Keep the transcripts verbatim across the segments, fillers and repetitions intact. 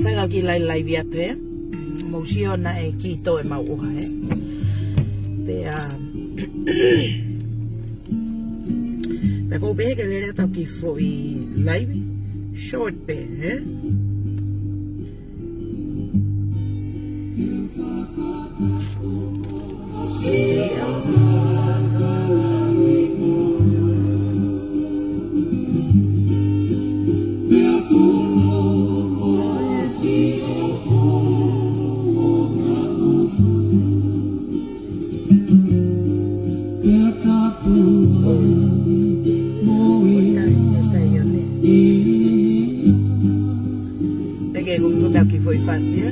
Sai, kau kiʻi laivi atu, ē. Mou sio naʻe kiʻi toe mau ʻoha, ē. Pea, pea ʻoku ou pehē ke lele atu ʻeku kiʻi foʻi laivi. Short pē, ē. Peke kuku taki foʻi fasi, ē.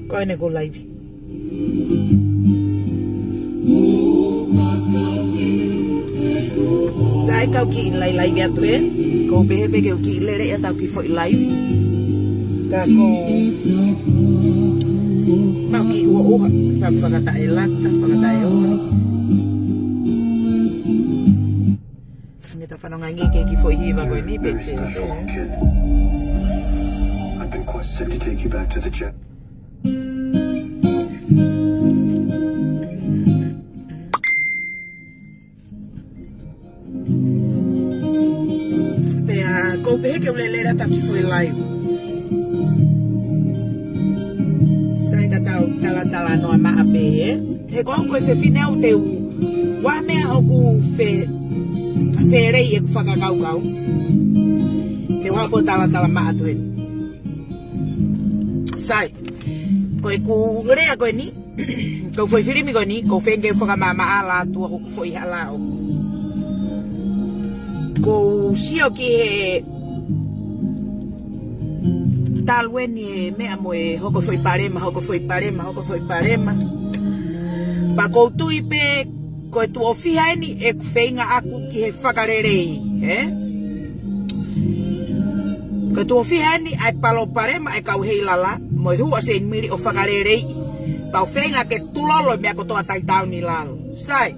Ko ʻene ko laivi. Sai, kau kiʻi laivi atu, ē. Kou pehē pē ke u kiʻi lele ʻetau kiʻi foʻi laivi. Ka ko mau kiʻi ʻoha ʻoha, ka fakataʻelata, fakataʻeoli. Nge ta fanongo ange ki he kiʻi foʻi hiva ko eni, pē te. I've been quite sick to take you back to the jet. Pea kou pehē ke u lele atu ʻetau kiʻi foʻi laivi. Sai, ka tau talatalanoa maʻa pē, ē. He ko au ko e fefine au, te u ʻoatu ha meʻa ʻoku fe-, felei ʻeku fakakaukau. Te u haʻu pē ʻo talatala maʻa atu heni. Sai, ko ʻeku lea ko eni, ko e foʻi filimi ko eni, kou feinga ke fakamaʻamaʻa atu ʻeku foʻi hala ʻoku. Kou sio ki he talu eni e meʻa mo e hoko e foʻi palopalema, hoko e foʻi palopalema, hoko e foʻi palopalema. Pea kou tui pē ko e tuʻo fiha eni ʻeku feinga ʻaku ki he fakalelei, ē? Ko e tuʻo fiha eni ʻa e palopalema ʻa e kau heilala, mo e hū ʻa Seinimili ʻo fakaleleiʻi. Pea u feinga ke tulolo e meʻa kotoa taʻetaau ni lalo. Sai.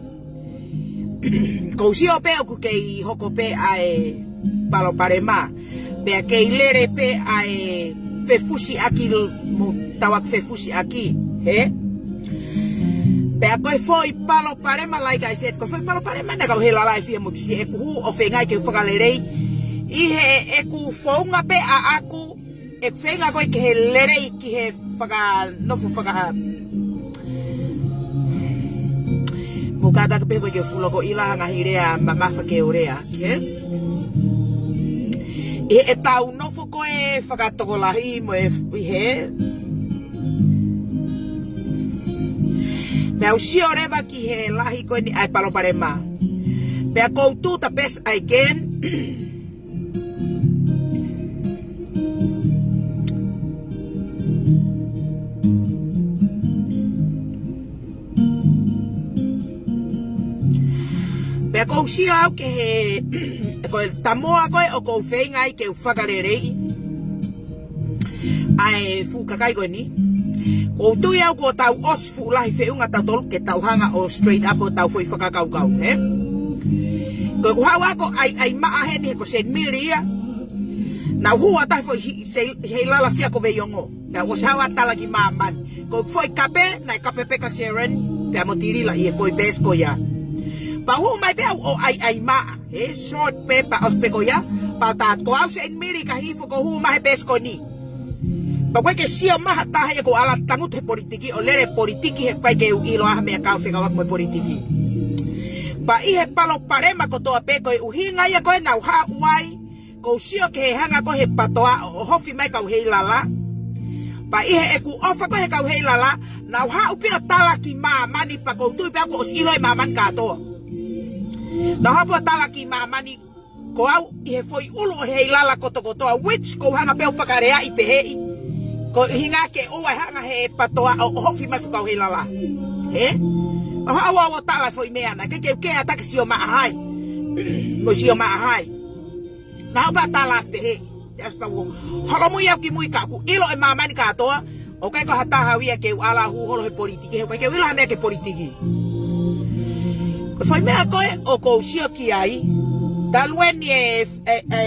Kou sio pē ʻoku kei hoko pē ʻa e palopalema. Pea kei lele pē ʻa e fefusiʻaki l-, mo tauʻaki fefusiʻaki, ē? Pea ko e foʻi palopalema, like I said, ko e foʻi palopalema ʻa e kau heilala ʻe fiha mo e siʻi ʻeku hū ʻo feinga ke u fakaleleiʻi. ʻI heʻeku founga pē ʻaʻaku, ʻeku feinga ko ē ke lelei ki he fakanofo faka-, mou kātaki pē ko e ke fulo ko ila hanga hilea mamafa ke olea, ē? ʻI heʻetau nofo ko ē fakatokolahi mo e f-, ʻi he. Pea u sio leva ki he lahi ko eni ʻa e palopalema. Pea kou do the best I can. Pea kou sio au ki he, ko e tamoa ko ē ʻoku ou feinga ai ke u fakaleleiʻi ʻa e fuʻu kakai ko eni. Kou tui au kuo tau ʻosi fuʻu lahi feʻunga tautolu ke tau hanga ʻo straight up ʻetau foʻi fakakaukau, ē? Ko ʻeku haʻu ʻaku ʻo ʻaiʻai maʻa heni he ko Seinimili ia. Naʻa ku ʻoatu e foʻi hi-, sei-, heilala sia ko Veiongo. Pea ʻosi haʻu ʻo tala ki māmani. Ko e foʻi kape, naʻe kape pē ka Seren, pea mo Tilila ʻi he foʻi peesi ko ia. Pea u hū mai pē au ʻo ʻaiʻai maʻa, ē, short pē pea ʻosi pē ko ia, pea tā ko au Seinimili ka hifo kou hū mai he peesi ko eni. Pea ʻoku ʻikai ke sio mai ha taha ia, kou ala tangutu he politiki ʻo lele politiki he ʻikai ke u ʻilo ha meʻa kau fekauʻaki mo e politiki. Pea ʻi he palopalema kotoa pē ko e ʻuhinga ia ko ē naʻa ku haʻu ai, kou sio ki he hanga ko ē he PATOA ʻo, ʻo ʻohofi mai kau heilala. Pea ʻi heʻeku ʻofa ko ē he kau heilala, naʻa ku haʻu pē ʻo tala ki māmani pea kou tui pē au kuo ʻosi ʻilo ʻe māmani kātoa. Naʻa ku haʻu pē ʻo tala ki māmani ko au ʻi he foʻi ʻulu ʻo e heilala kotokotoa, which kou hanga pē ʻo fakaleleiʻi pehē. Ko e ʻuhinga ke ʻoua ʻe hanga he PATOA ʻo, ʻo ʻohofi mai fuʻu kau heilala. Ē? ʻO haʻu au ʻo tala e foʻi meʻa na, ke, ke, ke ʻatā ke sio maʻa hai. Mo sio maʻa hai. Naʻa pau tala pehē. Ia, ʻosi pau ʻo holomui au ki mui ka ʻoku ʻilo ʻe māmani kātoa, ʻoku ʻikai ko ha taha au ia ke u ala hū holo he politiki, he ʻoku ʻikai ke u ʻilo ha meʻa ki he politiki. Ko e foʻi meʻa ko ē ʻoku ou sio ki ai, talu eni e, e, e,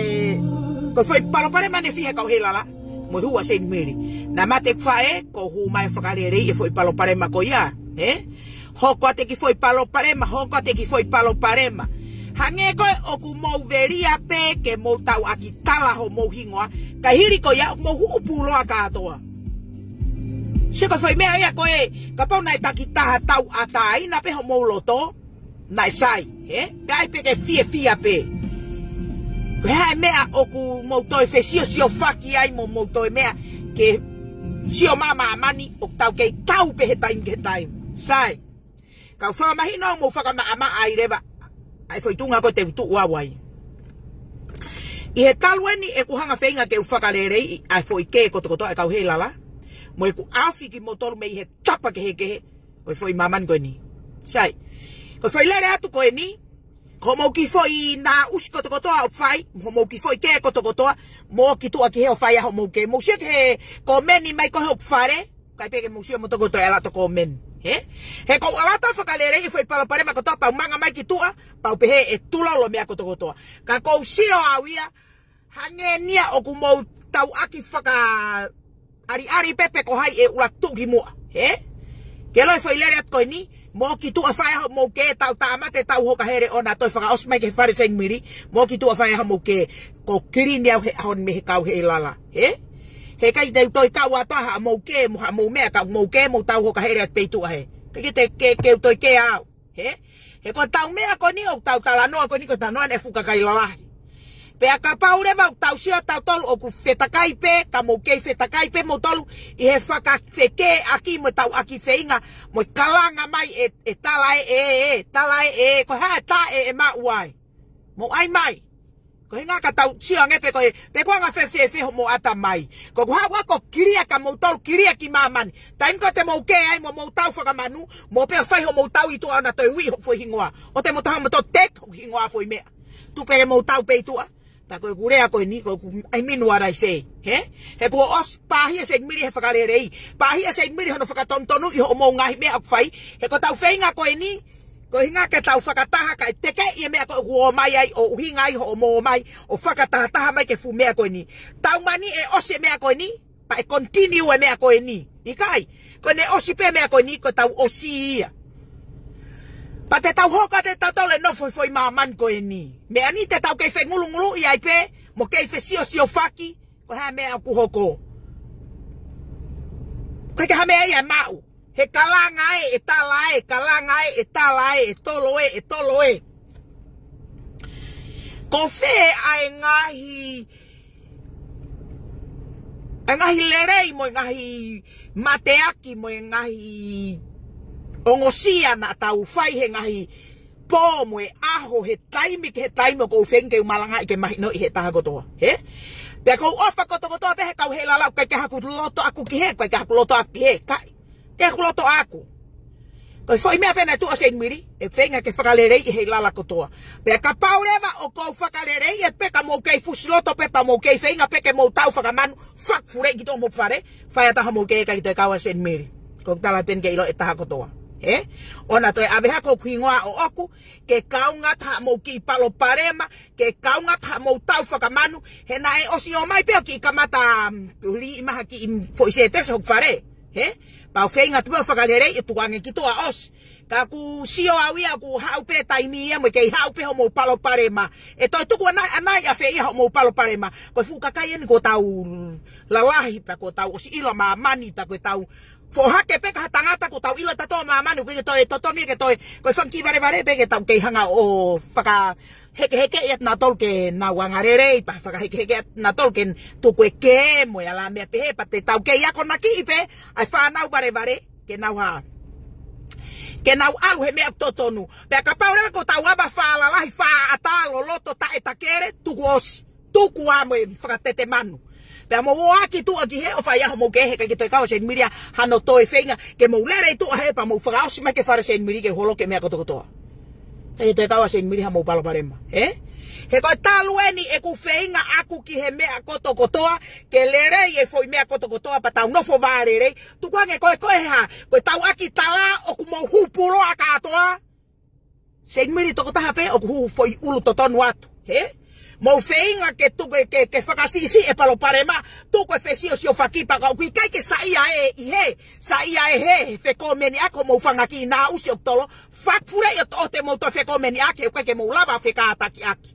ko e foʻi palopalema naʻe fai he kau Heilala mo e hū ʻa Seinimili. Naʻe mate ʻeku faʻē, kuo hū mai ʻo fakaleleiʻi e foʻi palopalema ko ia, ē? Hoko atu e kiʻi foʻi palopalema, hoko atu e kiʻi foʻi palopalema. Hangē ko ē ʻoku mou velia pē ke mou tauʻaki tala homou hingoa, ka hili ko ia ʻoku mou huʻu puloa kātoa. Sio, ko e foʻi meʻa ia ko ē, kapau naʻe takitaha tauʻatāina pē homou loto, naʻe sai, ē? Pea ʻai pē ke fiefia pē. Ko e hā e meʻa ʻoku mou toe fesiosiofaki ai mo mou toe meʻa ke sio mai māmani ʻoku tau kei tau pē he taimi ki he taimi. Sai. Ka u fakamahino ʻoku mou fakamaʻamaʻa ai leva ʻa e foʻi tuʻunga ko ē te u tuʻu au ai. ʻI he talu eni ʻeku hanga feinga ke u fakaleleiʻi ʻa e foʻi kē kotokotoa ʻa e kau Heilala, mo ʻeku ʻaofi kimoutolu mei he tapa kehekehe ʻo e foʻi māmani ko eni. Sai. Ko e foʻi lele atu ko eni, ko hoʻomou kiʻi foʻi naʻusi kotokotoa ʻoku fai, mo hoʻomou kiʻi foʻi kē kotokotoa, mou ō ki tuʻa ki hē ʻo fai ʻa hoʻomou kē. Mou sio ki he kōmeni mai ko ē ʻoku fale, ʻikai pē ke mou sio moutolu kotoa ʻi he ʻalu atu ʻo kōmeni. Hē? He ʻoku ou ʻalu atu ʻo fakaleleiʻi e foʻi palopalema kotoa, pea u manga mai ki tuʻa, pea u pehē ʻe tulolo e meʻa kotokotoa. Ka ʻoku ou sio au ia, hangē eni ia ʻoku mou tauʻaki fakaʻaliʻali pē pe ko hai ʻe ʻuluaki tuʻu ki muʻa, hē? Ke ʻilo e foʻi lele atu ko eni, mou ō ki tuʻa fai ʻa hoʻomou kē, tau tāmate, tau hoka hele ʻo na toe fakaʻosi mai ki he fale Seinimili, mou ō ki tuʻa fai ʻa hoʻomou kē, ko e kilini au he ʻaho ni mei he kau Heilala, hē? He ʻikai te u toe kau atu ʻa haʻamou kē, mo haʻamou meʻa, ka mou kē, mou tau hoka hele atu pē ʻi tuʻa hē. ʻIkai te ke, ke u toe kē au. Hē? He ko ʻetau meʻa ko eni ʻoku tau talanoa ko eni ko e talanoa eni e fuʻu kakai lalahi. Pea kapau leva ʻoku tau sio tautolu ʻoku fetakai pē, ka mou kei fetakai pē moutolu ʻi he fakafekēʻaki mo e tauʻaki feinga, mo e kalanga mai e, e tala ē, e, e, tala ē, e, ko e hā e taʻe ʻe maʻu ai. Mou ʻai mai. Ko e ʻuhinga ka tau sio ange pē ko e, pe ko e anga fēfē hoʻomou ʻatamai. Ko ʻeku haʻu au ko e kilia kia moutolu, kilia ki māmani. Taimi ko ē te mou kē ai mo mou tau fakamanu, mou pehē ʻo fai hoʻomou tau ʻi tuʻa ʻo na toe uiʻi hoku foʻi hingoa. ʻOua te mou taha mo toe teke hoku hingoa foʻi meʻa. Tuku pē ke mou tau pē ʻi tuʻa. Pea ko ʻeku lea ko eni, ko ʻeku, I mean what I say. Hē? He kuo ʻosi pāhia Seinimili he fakaleleiʻi. Pāhia Seinimili hono fakatonutonu ʻi hoʻomou ngaahi meʻa ʻoku fai. He ko ʻetau feinga ko eni, ko e ʻuhinga ke tau fakataha kae tekeʻi e meʻa ko ē ʻoku ō mai ai ʻo ʻuhinga ai hoʻomou ō mai ʻo fakatahataha mai ki he fuʻu meʻa ko eni. Tau mani ʻe ʻosi e meʻa ko eni, pea ʻe continue e meʻa ko eni. ʻIkai, ko ʻene ʻosi pē meʻa ko eni ko ʻetau ʻosi ia. Pea te tau hoko atu tautolu ʻo nofo he foʻi māmani ko eni. Meʻa ni te tau kei fengulunguluʻi ai pē, mo kei fesiosiofaki, ko e hā e meʻa ʻoku hoko. ʻIkai ke ha meʻa ia ʻe maʻu. He kalanga ē, e tala ē, kalanga ē, e tala ē, e tolo ē, e tolo ē. Ko fē ʻa e ngaahi, ʻa e ngaahi lelei mo e ngaahi mateaki mo e ngaahi ongosia naʻa tau fai he ngaahi pō mo e ʻaho, he taimi ki he taimi ʻoku ou feinga ke u malangaʻi ke mahinoʻi he taha kotoa. Hē? Pea ʻoku ou ʻofa kotokotoa pē he kau Heilala, ʻikai ke ʻi ai haku loto ʻaku ki hē, ʻikai ke ʻi ai haku loto ʻaku ki hē, ʻikai. ʻI ai haku loto ʻaku. Ko e foʻi meʻa pē naʻe tuʻu ʻa Seinimili, ʻe feinga ke fakaleleiʻi ʻe Heilala kotoa. Pea kapau leva ʻoku ou fakaleleiʻi atu pē ka mou kei fusi loto pē pea mou kei feinga pē ke mou tau fakamanu, fakafuleʻi ki tuʻa homou fale, fai atu hoʻomou kē, ʻikai ke toe kau ʻa Seinimili. ʻOku ou tala pē eni ke ʻilo ʻe he taha kotoa. Hē? ʻOua naʻa toe ʻave hake hoku hingoa ʻoʻoku, ke kaunga atu haʻamou kiʻi palopalema, ke kaunga atu haʻamou tau fakamanu, he naʻe ʻosi ō mai pē ʻo kiʻi kamata, mm, liʻi mai ha kiʻi foʻi sētesi hoku fale. Hē? Pea u feinga atu pē ʻo fakaleleiʻi ʻo tuku ange ki tuʻa ʻosi. Ka ʻoku ou sio au ia ʻoku haʻu pē taimi ia mo e kei haʻu pē hoʻomou palopalema. ʻE toe tuku ʻanai, ʻanai ʻafē ia hoʻomou palopalema. Ko e fuʻu kakai eni kuo tau lalahi pea kuo tau ʻosi ʻilo māmani pea kuo tau foʻohake pē ki ha tangata kuo tau ʻilo tautolu ʻa māmani, ʻoku ʻikai ke toe totonu ia ke toe, ko e fanga kiʻi valevale pē ke tau kei hanga ʻo fakahekehekeʻi atu nautolu ke nau angalelei, pea fakahekehekeʻi atu nautolu ke tuku e kē mo e ala meʻa pehē, pea te tau kei akonakiʻi pē ʻa e fānau valevale ke nau hā, ke nau ʻalu he meʻa totonu. Pea kapau leva kuo tau ava fālalahi, fāʻatā, loloto, taʻetakele, tuku ʻosi. Tuku ā mo e fakatete manu. Pea mou ō ā ki tuʻa ki hē ʻo fai ā hoʻomou kē, he ʻikai ke toe kau ʻa Seinimili ia hano toe feinga ke mou lele ʻi tuʻa hē pea mou fakaʻosi mai ki he fale Seinimili ke holoki e meʻa kotokotoa. Kae toe kau ʻa Seinimili haʻamou palopalema, ē? He ko e talu eni ʻeku feinga ʻaku ki he meʻa kotokotoa, ke lelei e foʻi meʻa kotokotoa pea tau nofo vālelei. Tukuange ko e, ko e hā, ko e tau ʻaki tala ʻoku mou hū puloa kātoa. Seinimili tokotaha pē ʻoku hū foʻi ʻulu totonu atu, ē? Mou feinga ke tuku ke, ke fakasiʻisiʻi e palopalema, tuku e fesiosiofaki pea ka ʻoku ʻikai ke saiʻia ʻe ʻi hē, saiʻia ʻe hē, he fekōmeni ʻaki homou fanga kiʻi naʻusi ʻoku tolo, fakafuleʻi ʻo te mou toe fekōmeni ʻaki, he ʻoku ʻikai ke mou lava fekātakiʻaki.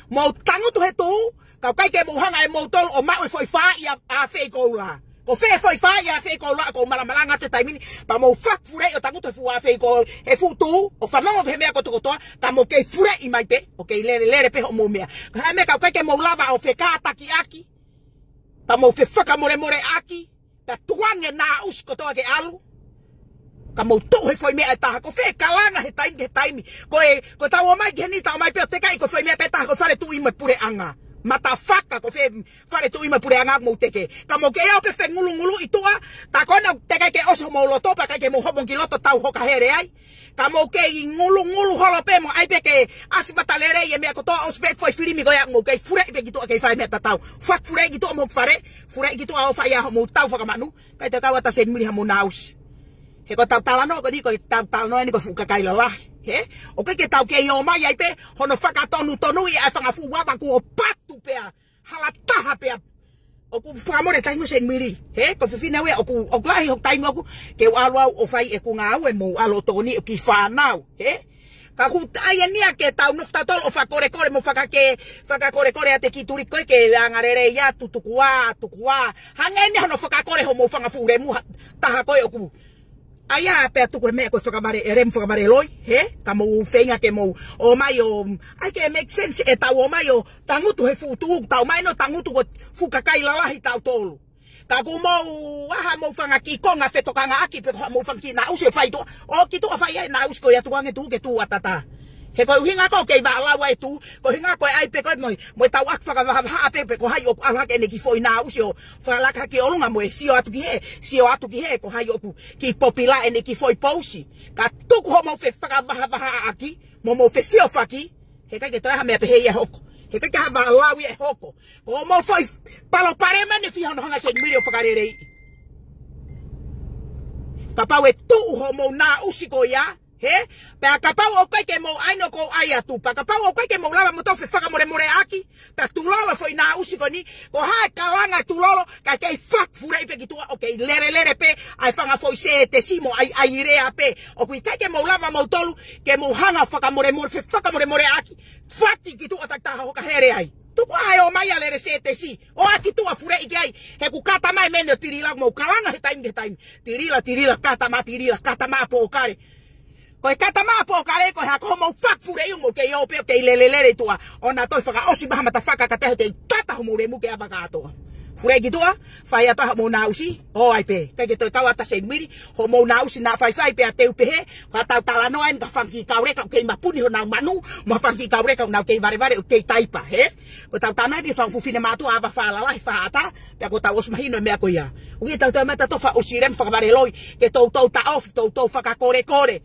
Mou tangutu he tuʻu, ka ʻoku ʻikai ke mou hanga ʻe moutolu ʻo maʻu e foʻi fā ia ʻa Feikoula. Ko fē foʻi fā ia ʻa Feikoula, ʻoku ou malamalanga atu he taimi ni, pea mou fakafuleʻi ʻo tangutu he fuʻu ʻa Feikoula, he fuʻu tuʻu, ʻo fanongo he meʻa kotokotoa, ka mou kei fuleʻi mai pē, ʻo kei lelelele pē hoʻomou meʻa. Ka hā e meʻa ka ʻoku ʻikai ke mou lava ʻo fekātakiʻaki, pea mou fefakamolemoleʻaki, pea tukuange naʻusi kotoa ke ʻalu. Ka mou tuʻu he foʻi meʻa ʻe taha, ko fē kalanga he taimi, he taimi. Ko e, ko e tau ō mai ki heni, tau ō mai pē ʻo teke ai ko e foʻi meʻa pē taha, ko e fale tuʻi mo e puleʻanga. Matafaka, ko fē fale tuʻi mo e puleʻanga mou teke. Ka mou kei ō pē fengulunguluʻi tuʻa, tā ko ena teke ke ʻosi homou loto, pea ʻikai ke mou hopo ki loto tau hoka hele ai. Ka mou kei ngulungulu holo pē mo ʻai pē ke ʻasi matalelei e meʻa kotoa, ʻosi pē foʻi filimi ko ia, mou kei fuleʻi pē ki tuʻa kei fai meʻa tatau. Fakafuleʻi ki tuʻa mo fale, fuleʻi ki tuʻa ʻo fai ʻa homou tau fakamanu. Kae toe kau atu ʻa Seinimili haʻamou naʻusi. He ko e tau talanoa ko eni, ko e tau talanoa eni ko e fuʻu kakai lalahi. Ē? ʻOku ʻikai ke tau kei ō mai ai pē, hono fakatonutonu ʻi ʻa e fanga fuʻu ava kuo patu pea, hala taha pea. ʻOku fakamole taimi ʻo Seinimili. Ē? Ko e fefine ʻoku, ʻoku lahi hoku taimi ʻoku, ke u ʻalu au ʻo fai ʻeku ngāue mo u ʻalu ʻo tokoni ʻeku kiʻi fānau. Ē? Ka ʻoku ʻai eni ia ke tau nofo tautolu ʻo fakakolekole mo fakake, fakakolekole ʻa e kiʻi tuliki ko ē ke anga lelei ia, tuku ā, tuku ā. Hangē eni hono fakakole homou fanga fuʻu lemu ha-, taha ko ē ʻoku. ʻAi ā pea tuku e meʻa ko e fakavale, e lemu fakavale loi, ē? Ka mou feinga ke mou ō mai ʻo, ʻai ke make sense e tau ō mai ʻo tangutu he fuʻu tuʻu, tau ō mai ʻo tangutu ko e fuʻu kakai lalahi tautolu. Ka ʻoku mou ʻai haʻamou fanga kiʻi konga fetokangaʻaki pe ko haʻamou fanga kiʻi naʻusi ʻe fai tuʻa. ʻO ki tuʻa fai ai naʻusi ko ia tukuange tuʻu ke tuʻu ʻatā. He ko e ʻuhinga ko ē ʻoku kei vālau ai tuʻu, ko e ʻuhinga ko e ʻai pē ko e mo e, mo e tau ʻaki fakavahavaha pē pe ko hai ʻoku ʻalu hake ʻene kiʻi foʻi naʻusi ʻo fakalaka ki ʻolunga mo e sio atu ki hē, sio atu ki hē, ko hai ʻoku kiʻi popila ʻene kiʻi foʻi pousi. Ka tuku homou fefakavahavahaʻaki, mo mou fesiofaki, he ʻikai ke toe ha meʻa pehē ia ʻe hoko. He ʻikai ke ha vālau ia ʻe hoko. Ko homou foʻi palopalema eni ʻoku fiha hono hanga ʻe Seinimili ʻo fakaleleiʻi. Kapau ʻe tuʻu homou naʻusi ko ia, ē? Pea kapau ʻoku ʻikai ke mou ʻai eni ʻoku ou ʻai atu. Pea kapau ʻoku ʻikai ke mou lava moutolu ʻo fefakamolemoleʻaki, pea tulolo foʻi naʻusi ko eni, ko hai kalanga tulolo, ka kei fakafuleʻi pē ki tuʻa ʻo kei lelelele pē, ʻai fanga foʻi sētesi mo ʻai, ʻai lea pē. ʻOku ʻikai ke mou lava moutolu, ke mou hanga fakamolemole, fefakamolemoleʻaki, fati ki tuʻa takitaha hoka hele ai. Tuku ā ʻe ō mai ʻa e lele sētesi, ʻo ʻai ki tuʻa fuleʻi ki ai, he ʻoku kata mai meni ʻo tilila mou kalanga he taimi ki he taimi. Tilila, tilila, kata mā, tilila, kata mā pōkale. Ko e kata mā pōkale, ko e hā ko homou fakafuleʻi ʻo mou kei ō pē ʻo kei lelelele tuʻa. ʻO na toe fakaʻosi maha matafaka ka te hotei tata homou lemu ke ava kātoa. Fuleʻi ki tuʻa, fai atu ā homou naʻusi, ʻo ʻai pē. ʻIkai ke toe kau atu ʻa Seinimili, homou naʻusi naʻa faifai pea te u pehē, ka tau talanoa eni ka fanga kiʻi kau leka ʻoku kei mapuni honau manu, mo ha fanga kiʻi kau leka ʻoku nau kei valevale ʻoku kei taipa, ē? Ko e tau talanoa eni fanga fuʻu finemātuʻa ava fālalahi fāʻata, pea ko e tau ʻosi mahino e meʻa ko ia. ʻOku ʻi ai e tau toe mata tofa ʻosi lemu fakavale loi, ke toutou taʻofi, toutou fakakolekole.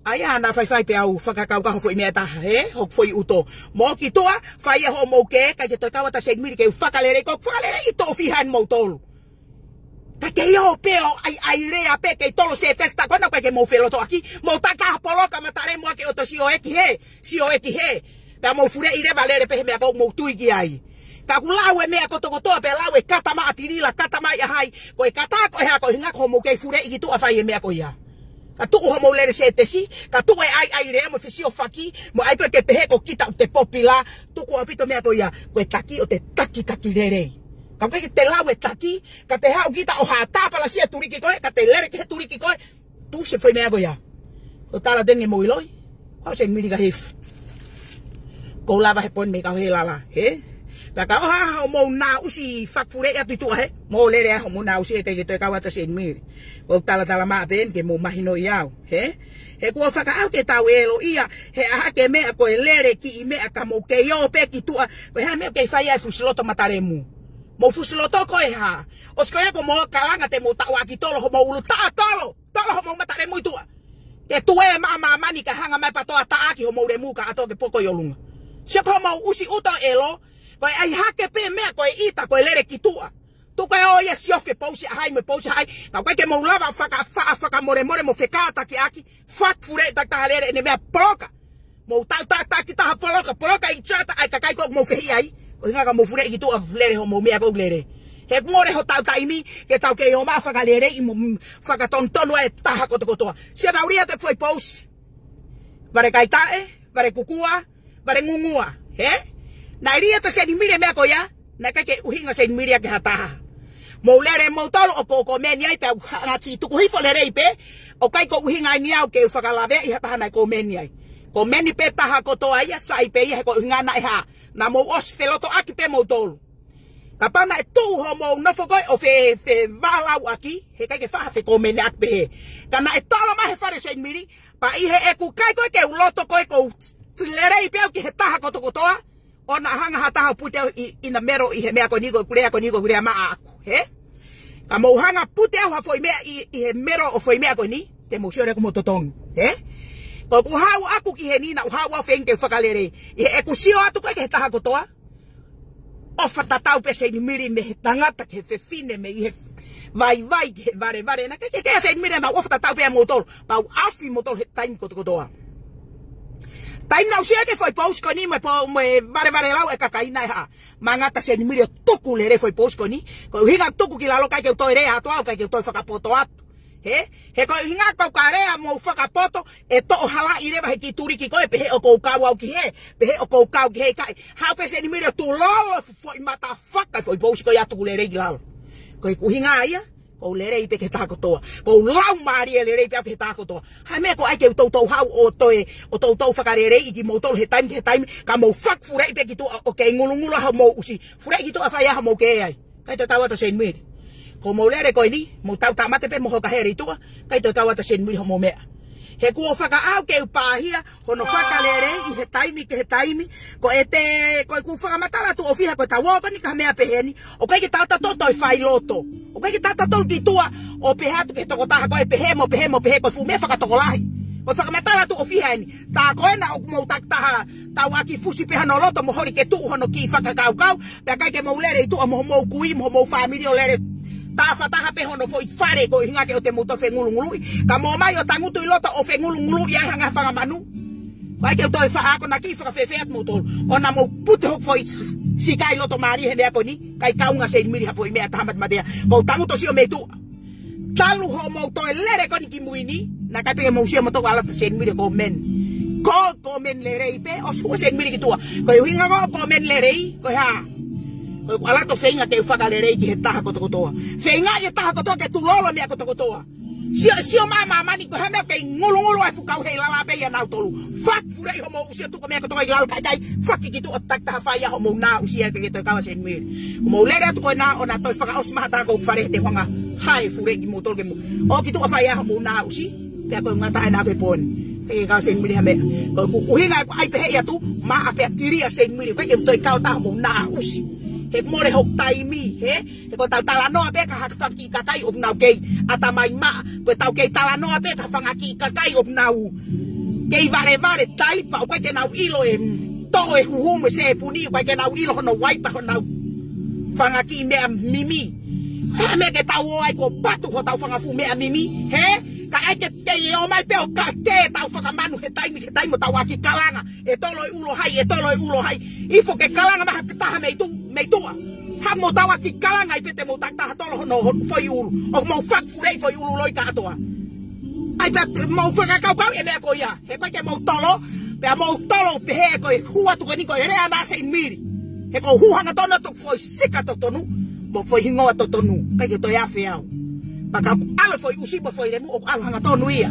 ʻAi ā naʻa faifai pea u fakakaukau ha foʻi meʻa taha, ē? Hoku foʻi ʻuto. Mo ki tuʻa, fai ā homou kē, ʻikai ke toe kau atu ʻa Seinimili ke u fakalelei, ko e fakaleleiʻi toʻo fiha eni moutolu. Ka kei ō pē ʻo ʻai, ʻai lea pē kei tolo sētesi tā ko ena ʻoku ʻikai ke mou felotoʻaki, mou tata poloka matalemu ake ʻo toe sio ē ki hē, sio ē ki hē. Pea mou fuleʻi leva lele pē he meʻa ʻoku mou tui ki ai. Ka ʻoku lau e meʻa kotokotoa pea lau e kata mā ʻa tilila, kata mā ʻa hai, ko e kata ko e hā ko e ʻuhinga ko hoʻomou kei fuleʻi ki tuʻa fai e meʻa ko ia. Ka tuku hoʻomou lele sētesi, ka tuku e ʻai, ʻai lea mo fesiofaki, mo ʻai ko ē ke pehē ko kita ʻoku te popila, tuku ʻaupito meʻa ko ia, ko e taki ʻo te takitaki lelei. Ka ʻoku ʻikai ke te lau e taki, ka te haʻu kita ʻo ha tāpalasia tuliki ko ē, ka te lele ki he tuliki ko ē, tuʻu se foʻi meʻa ko ia. Ko e tala tenge mo iloi, ko Seinimili ka hif. Ko lava he poni mei ka he lala, ē? Pea ka ʻoha hoʻomou naʻusi fakafuleʻi atu ʻi tuʻa hē, mou lele ā hoʻomou naʻusi ē ʻikai ke toe kau atu ʻa Seinimili. Ko e talatala mā pē eni ke mou mahinoʻi au, ē? He kuo fakaʻau ke tau ʻelo ia, he ʻaha ke meʻa ko e lele kiʻi meʻa ka mou kei ō pē ki tuʻa, ko e hā e meʻa ʻoku kei fai ai e fusiloto matalemu. Mou fusiloto ko e hā? ʻOsi ko ia ko hoʻomou kalanga te mou taʻoaki tolo hoʻomou ʻulu taʻatolo. Tolo hoʻomou matalemu ʻi tuʻa. Ke tuʻu mai ʻa māmani ka hanga mai pē ʻo taʻaki hoʻomou lemu kātoa ke poko ʻi ʻolunga. Sio pē hoʻomou ʻusi ʻuto ʻelo, ko e ʻai hake pē meʻa ko e ʻita, ko e lele ki tuʻa. Tuku ē ʻo ia siofi e pousi ʻa hai mo e pousi ʻa hai. Ka ʻoku ʻikai ke mou lava faka-, fa-, fakamolemole mo fekātakiʻaki, fakafuleʻi takitaha lele ʻene meʻa poloka. Mou tau ta-, taki taha poloka, poloka ʻi he ʻata ʻa e kakai ʻoku mou fehiʻa ai. Ko e ʻuhinga ka mou fuleʻi ki tuʻa lele hoʻomou meʻa ʻoku lele. He ʻoku mole hotau taimi ke tau kei ō mai ʻo fakaleleiʻi mo, mm, fakatonutonu ʻa e taha kotokotoa. Sio naʻa ku lī atu e foʻi pousi. Vale kaitaʻe, vale kukua, vale ngungua, hē? Naʻe lī atu ʻe Seinimili e meʻa ko ia, naʻe ʻikai ke ʻuhinga Seinimili ia ki ha taha. Mou lele moutolu ʻo ko-, komeni ai pea u hanga ʻo tuku hifo lelei pē, ʻoku ʻikai ko e ʻuhinga eni au ke u fakalaveaʻi ha taha naʻe komeni ai. Komeni pē taha kotoa ia, sai pē ia he ko e ʻuhinga naʻe hā. Naʻa mou ʻosi felotoʻaki pē moutolu. Kapau naʻe tuʻu hoʻomou nofo ko ē ʻo fe-, fevālauʻaki, he ʻikai ke faʻa fekomeniʻaki pehē. Ka naʻe tolo mai he fale Seinimili, pea ʻi heʻeku kai ko ē ke u loto ko ē ʻoku ou lelei pē au ki he taha kotokotoa, ʻo na hanga ha taha ʻo pute au ʻi, in the middle ʻi he meʻa ko eni ko ʻeku lea ko eni ko ʻeku lea maʻaku, hē? Ka mou hanga ʻo pute au ha foʻi meʻa ʻi, ʻi he middle ʻo e foʻi meʻa ko eni, te mou sio leva ʻoku mou totongi, hē? Ko ʻeku haʻu ʻaku ki heni naʻa ku haʻu ʻo feinga ke u fakalelei. ʻI heʻeku sio atu ko ē ki he taha kotoa, ʻofa tatau pē Seinimili mei he tangata ki he fefine, mei he vaivai ki he valevale. Naʻe ʻikai ke, ke Seinimili, naʻa ku ʻofa tatau pē ʻia moutolu. Pea u ʻaofi moutolu he taimi kotokotoa. Taimi naʻa ku sio ki he foʻi pousi ko eni mo e po-, mo e valevale lau ʻa e kakai naʻe hā. Mangata Seinimili ʻo tuku lelei foʻi pousi ko eni. Ko e ʻuhinga tuku ki lalo ʻikai ke u toe lea atu au, ʻikai ke u toe fakapoto atu. Hē? He ko e ʻuhinga ʻoku ou kalea mo fakapoto, ʻe toʻo halaʻi leva he kiʻi tuliki ko ē, pehē ʻoku ou kau au ki hē, pehē ʻoku ou kau ki hē, ʻikai. Haʻu pē Seinimili ʻo tuku lolo fo-, foʻi mata faka, foʻi pousi ko ia ʻo tuku lelei ki lalo. Ko e ʻuhinga ia, ʻoku ou lelei pē ki he taha kotoa. ʻOku ou laumālie lelei pē au ki he taha kotoa. Hā e meʻa ʻoku ʻai ke u toutou haʻu ʻo toe, ʻo toutou fakaleleiʻi kimoutolu he taimi ki he taimi, ka mou fakafuleʻi pē ki tuʻa ʻo kei ngulungulu hoʻomou ʻusi. Fuleʻi ki tuʻa fai ʻa hoʻomou kē ai. ʻIkai toe kau atu ʻa Seinimili. Ko hoʻomou lele ko eni, mou tau tāmate pē mo hoka hele ʻi tuʻa, ʻikai toe kau atu ʻa Seinimili hoʻomou meʻa. He kuo fakaʻau ke u pāhia, hono fakaleleiʻi he taimi ki he taimi, ko e te, ko ʻeku fakamatala atu ʻo fiha ko e tau ō ko eni ki ha meʻa pehē ni, ʻoku ʻikai ke tau tautolu toe fai loto. ʻOku ʻikai ke tau tautolu ki tuʻa, ʻo pehē atu ki he tokotaha ko ē pehē mo pehē mo pehē ko e fuʻu meʻa fakatokolahi. Ko e fakamatala atu ʻo fiha eni, tā ko ena ʻoku mou takitaha, tau ʻaki fusi pē hono loto mo holi ke tuʻu hono kiʻi fakakaukau, pea ʻikai ke mou lele ʻi tuʻa mo hoʻomou kui, mo hoʻomou fāmili ʻo lele. Tafataha pē hono foʻi fale ko e ʻuhinga ke ʻoua te mou toe fengulunguluʻi. Ka mou ō mai ʻo tangutu ʻi loto ʻo fengulunguluʻi ai hangē ha fanga manu. ʻIkai ke u toe faʻa akonaki fakafēfē atu moutolu. ʻOua naʻa mou pute hoku foʻi siʻi kai loto mālie he meʻa ko eni. ʻIkai kaunga Seinimili ha foʻi meʻa taha matematea. Ko u tangutu ʻo sio mei tuʻa. Talu hoʻomou toe lele ko eni ki mui ni, naʻe ʻikai pē ke mou sio moutolu ʻalu atu ʻa Seinimili ʻo komeni. Ko e komeni lelei pē, ʻosi hū ʻa Seinimili ki tuʻa. Ko e ʻuhinga ko e komeni lelei, ko e hā. Ko ʻeku ʻalu atu ʻo feinga ke u fakaleleiʻi ki he taha kotokotoa. Feingaʻi e taha kotoa ke tuku lolo meʻa kotokotoa. Sio, sio mai ʻa māmani ko e hā e meʻa ʻoku kei ngulungulu ai e fuʻu kau hei lala pē ʻia nautolu. Fakafuleʻi hoʻomou ʻusi ʻo tuku meʻa kotoa ʻi lalo kae ʻikai faki ki tuʻa takitaha fai ʻa hoʻomou nā ʻusi ʻikai ke toe kau ʻa Seinimili. Ko hoʻomou lele atu ko ena ʻo na toe fakaʻosi mai ha taha ko ʻeku fale he te u hanga ʻo fakafuleʻi kimoutolu ke mou ō ki tuʻa fai ʻa hoʻomou nā ʻusi. Pea ko e ngata ʻena ʻo e pō ni. ʻIkai ke kau ʻa Seinimili ha meʻa. Ko ʻeku ʻuhinga ʻoku ʻai pehē ʻi tuʻa, maʻa pea kilia Seinimili. ʻIkai ke toe kau atu ʻa hoʻomou nā ʻusi. He mole hoku taimi, hē? He ko ʻetau talanoa pē ki ha fanga kiʻi kakai ʻoku nau kei ʻatamai maʻa. Ko ʻetau kei talanoa pē ki ha fanga kiʻi kakai ʻoku nau kei valevale taipa, ʻoku ʻikai ke nau ʻilo e toʻo e huhu mo e sēpuni, ʻoku ʻikai ke nau ʻilo hono waipa honau fanga kiʻi meʻa mimi. Ko e hā e meʻa ke tau ō ai kuo patu hotau fanga fuʻu meʻa mimi, hē? Ka ʻai ke kei ō mai pē ʻo ka ke tau fakamanu he taimi, he taimi ʻo tau ʻaki kalanga. ʻE tolo e ulo hai, ʻe tolo e ulo hai. Ifo ke kalanga mai ha taha mei tuʻa, mei tuʻa. Haʻamou tau ʻaki kalanga ai pē te mou takitaha tolo hono, hono foʻi ulu. ʻOku mou fakafuleʻi foʻi ulu loi kātoa. ʻAi pē te mou fakakaukau e meʻa ko ia. He ʻikai ke mou tolo, pea mou tolo pehē ko e hū atu ko eni ko e lea ʻa Seinimili. He ʻoku ou hū hangatonu atu ki he foʻi sika totonu, mo e foʻi hingoa totonu. ʻIkai ke toe afe au. Pea ka ʻalu e foʻi ʻusi mo e foʻi lemu, ʻoku ʻalu hangatonu ia.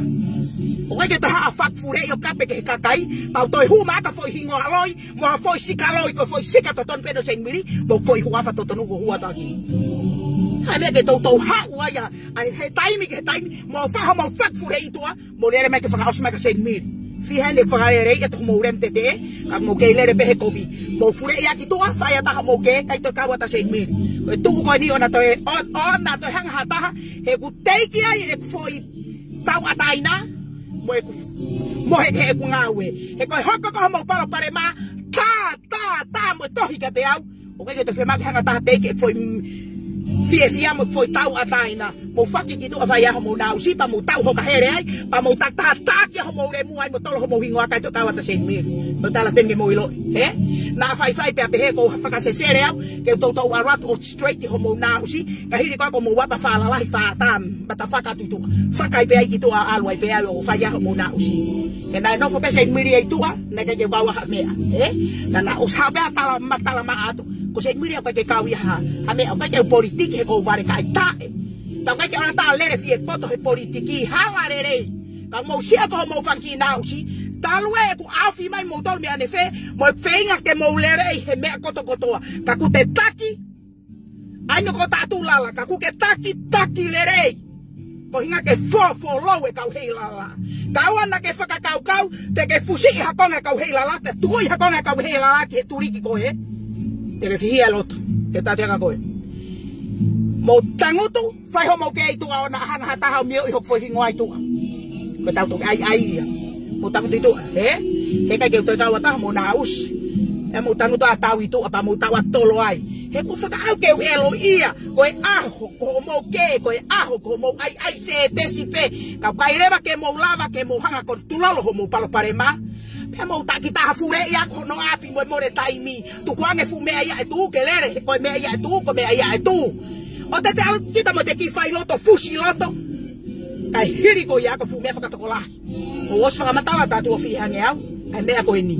ʻOku ʻikai ke toe haʻu ʻo fakafuleʻi ʻo kape ki he kakai, pea u toe hū mai ʻaki e foʻi hingoa loi, mo e foʻi sika loi, ko e foʻi sika totonu pē ʻo Seinimili, mo e foʻi huafa totonu ʻoku ou hū atu ʻaki. Hā e meʻa ke toutou haʻu ai ʻa, ʻa e he taimi ki he taimi, mou faʻa, mou fakafuleʻi ʻi tuʻa, mou lele mai ke fakaʻosi mai kia Seinimili. Fiha ʻene fakaleleiʻi ʻa e toʻo hoʻomou lemu teteʻe, ka mou kei lele pē he kovi. Mou fuleʻi ʻaki tuʻa, fai ʻa e taha mou kē, ʻikai toe kau atu ʻa Seinimili. Ko e tuku ko eni ʻoua naʻa toe, ʻo, ʻoua naʻa toe hanga ha taha, he ʻoku teʻeki ai e foʻi tauʻatāina, mo ʻeku, mo he, heʻeku ngāue. He ko e hoko ko hoʻomou palopalema, tā, tā, tā mo e tohi kiate au. ʻOku ʻikai ke toe fiemaʻu ke hanga ʻe ha taha teʻeki ke foʻi, mm, fiefia mo foʻi tauʻatāina. Mou faki ki tuʻa fai ai hoʻomou naʻusi, pea mou tau hoka hele ai, pea mou takitaha taki hoʻomou lemu ai mo tolo hoʻomou hingoa kae toe kau atu ʻa Seinimili. Ko e tala teni ke mou ʻilo, hē? Naʻa faifai pea pehē ʻoku ou fakasesele au, ke u toutou ʻalu atu ʻo straight ki hoʻomou naʻusi, ka hili ko ē kuo mou ava fālalahi fātam. Mata faka atu ʻi tuʻa. Faka ai pē ai ki tuʻa ʻalu ai pē ai ʻo fai ai hoʻomou naʻusi. He naʻe nofo pē Seinimili ʻi tuʻa, naʻe ʻikai ke u kau ai ha meʻa. Ē? Naʻa, naʻa ʻosi haʻu pē ʻa tala, ma tala maʻa atu. Ko Seinimili ʻoku ʻikai ke kau ia ha, ha meʻa, ʻoku ʻikai ke u politiki he ʻoku ou vale kae taʻe. Pea ʻoku ʻikai ke ʻoua naʻa ta lele fie poto he politiki, hala lelei. Ka mou sio ko hoʻomou fanga kiʻi naʻusi, talu ē ʻeku ʻaofi mai moutolu mei ʻanefē, mo e feinga ke mou lelei he meʻa kotokotoa. Ka ʻoku te taki, ʻai no ko tatu lala, ka ʻoku ke taki, taki lelei. Ko e ʻuhinga ke fōfōlou e kau heilala. Ka ʻoua naʻa ke fakakaukau, te ke fusiʻi ha konga e kau heilala, te tuʻi ha konga e kau heilala ki he tuliki ko ē. Te ke fihia loto, ke tatu ʻa koe. Mou tangutu, fai hoʻomou kē ʻi tuʻa ʻo naʻa hanga ha taha ʻo mioʻi hoku foʻi hingoa ʻi tuʻa. Ko e tau toki ʻai ʻai ia. Mou tangutu ʻi tuʻa, hē? He ʻikai ke u toe kau atu ai hoʻomou naʻusi. ʻE mou tangutu ʻa tau ʻi tuʻa pea mou tau ʻa tolo ai. He ʻoku ou fakaʻau ke u ʻilo ia. Ko e ʻaho, ko hoʻomou kē, ko e ʻaho, ko hoʻomou ʻai ʻai se tesi pē. Ka ʻoku ʻikai leva ke mou lava, ke mou hanga ʻo tulolo hoʻomou palopalema. Pea mou takitaha fuleʻi ʻa hono ʻapi mo e mole taimi. Tukuange fuʻu meʻa ia ʻe tuʻu ke lele, he ko e meʻa ia ʻe tuʻu, ko e meʻa ia ʻe tuʻu. ʻO te te ʻalu kita mo te kiʻi fai loto, fusi loto. Kae hili ko ia ko e fuʻu meʻa fakatokolahi. ʻOku ou ʻosi fakamatala atu ʻo fihia ange au, ʻa e meʻa ko eni.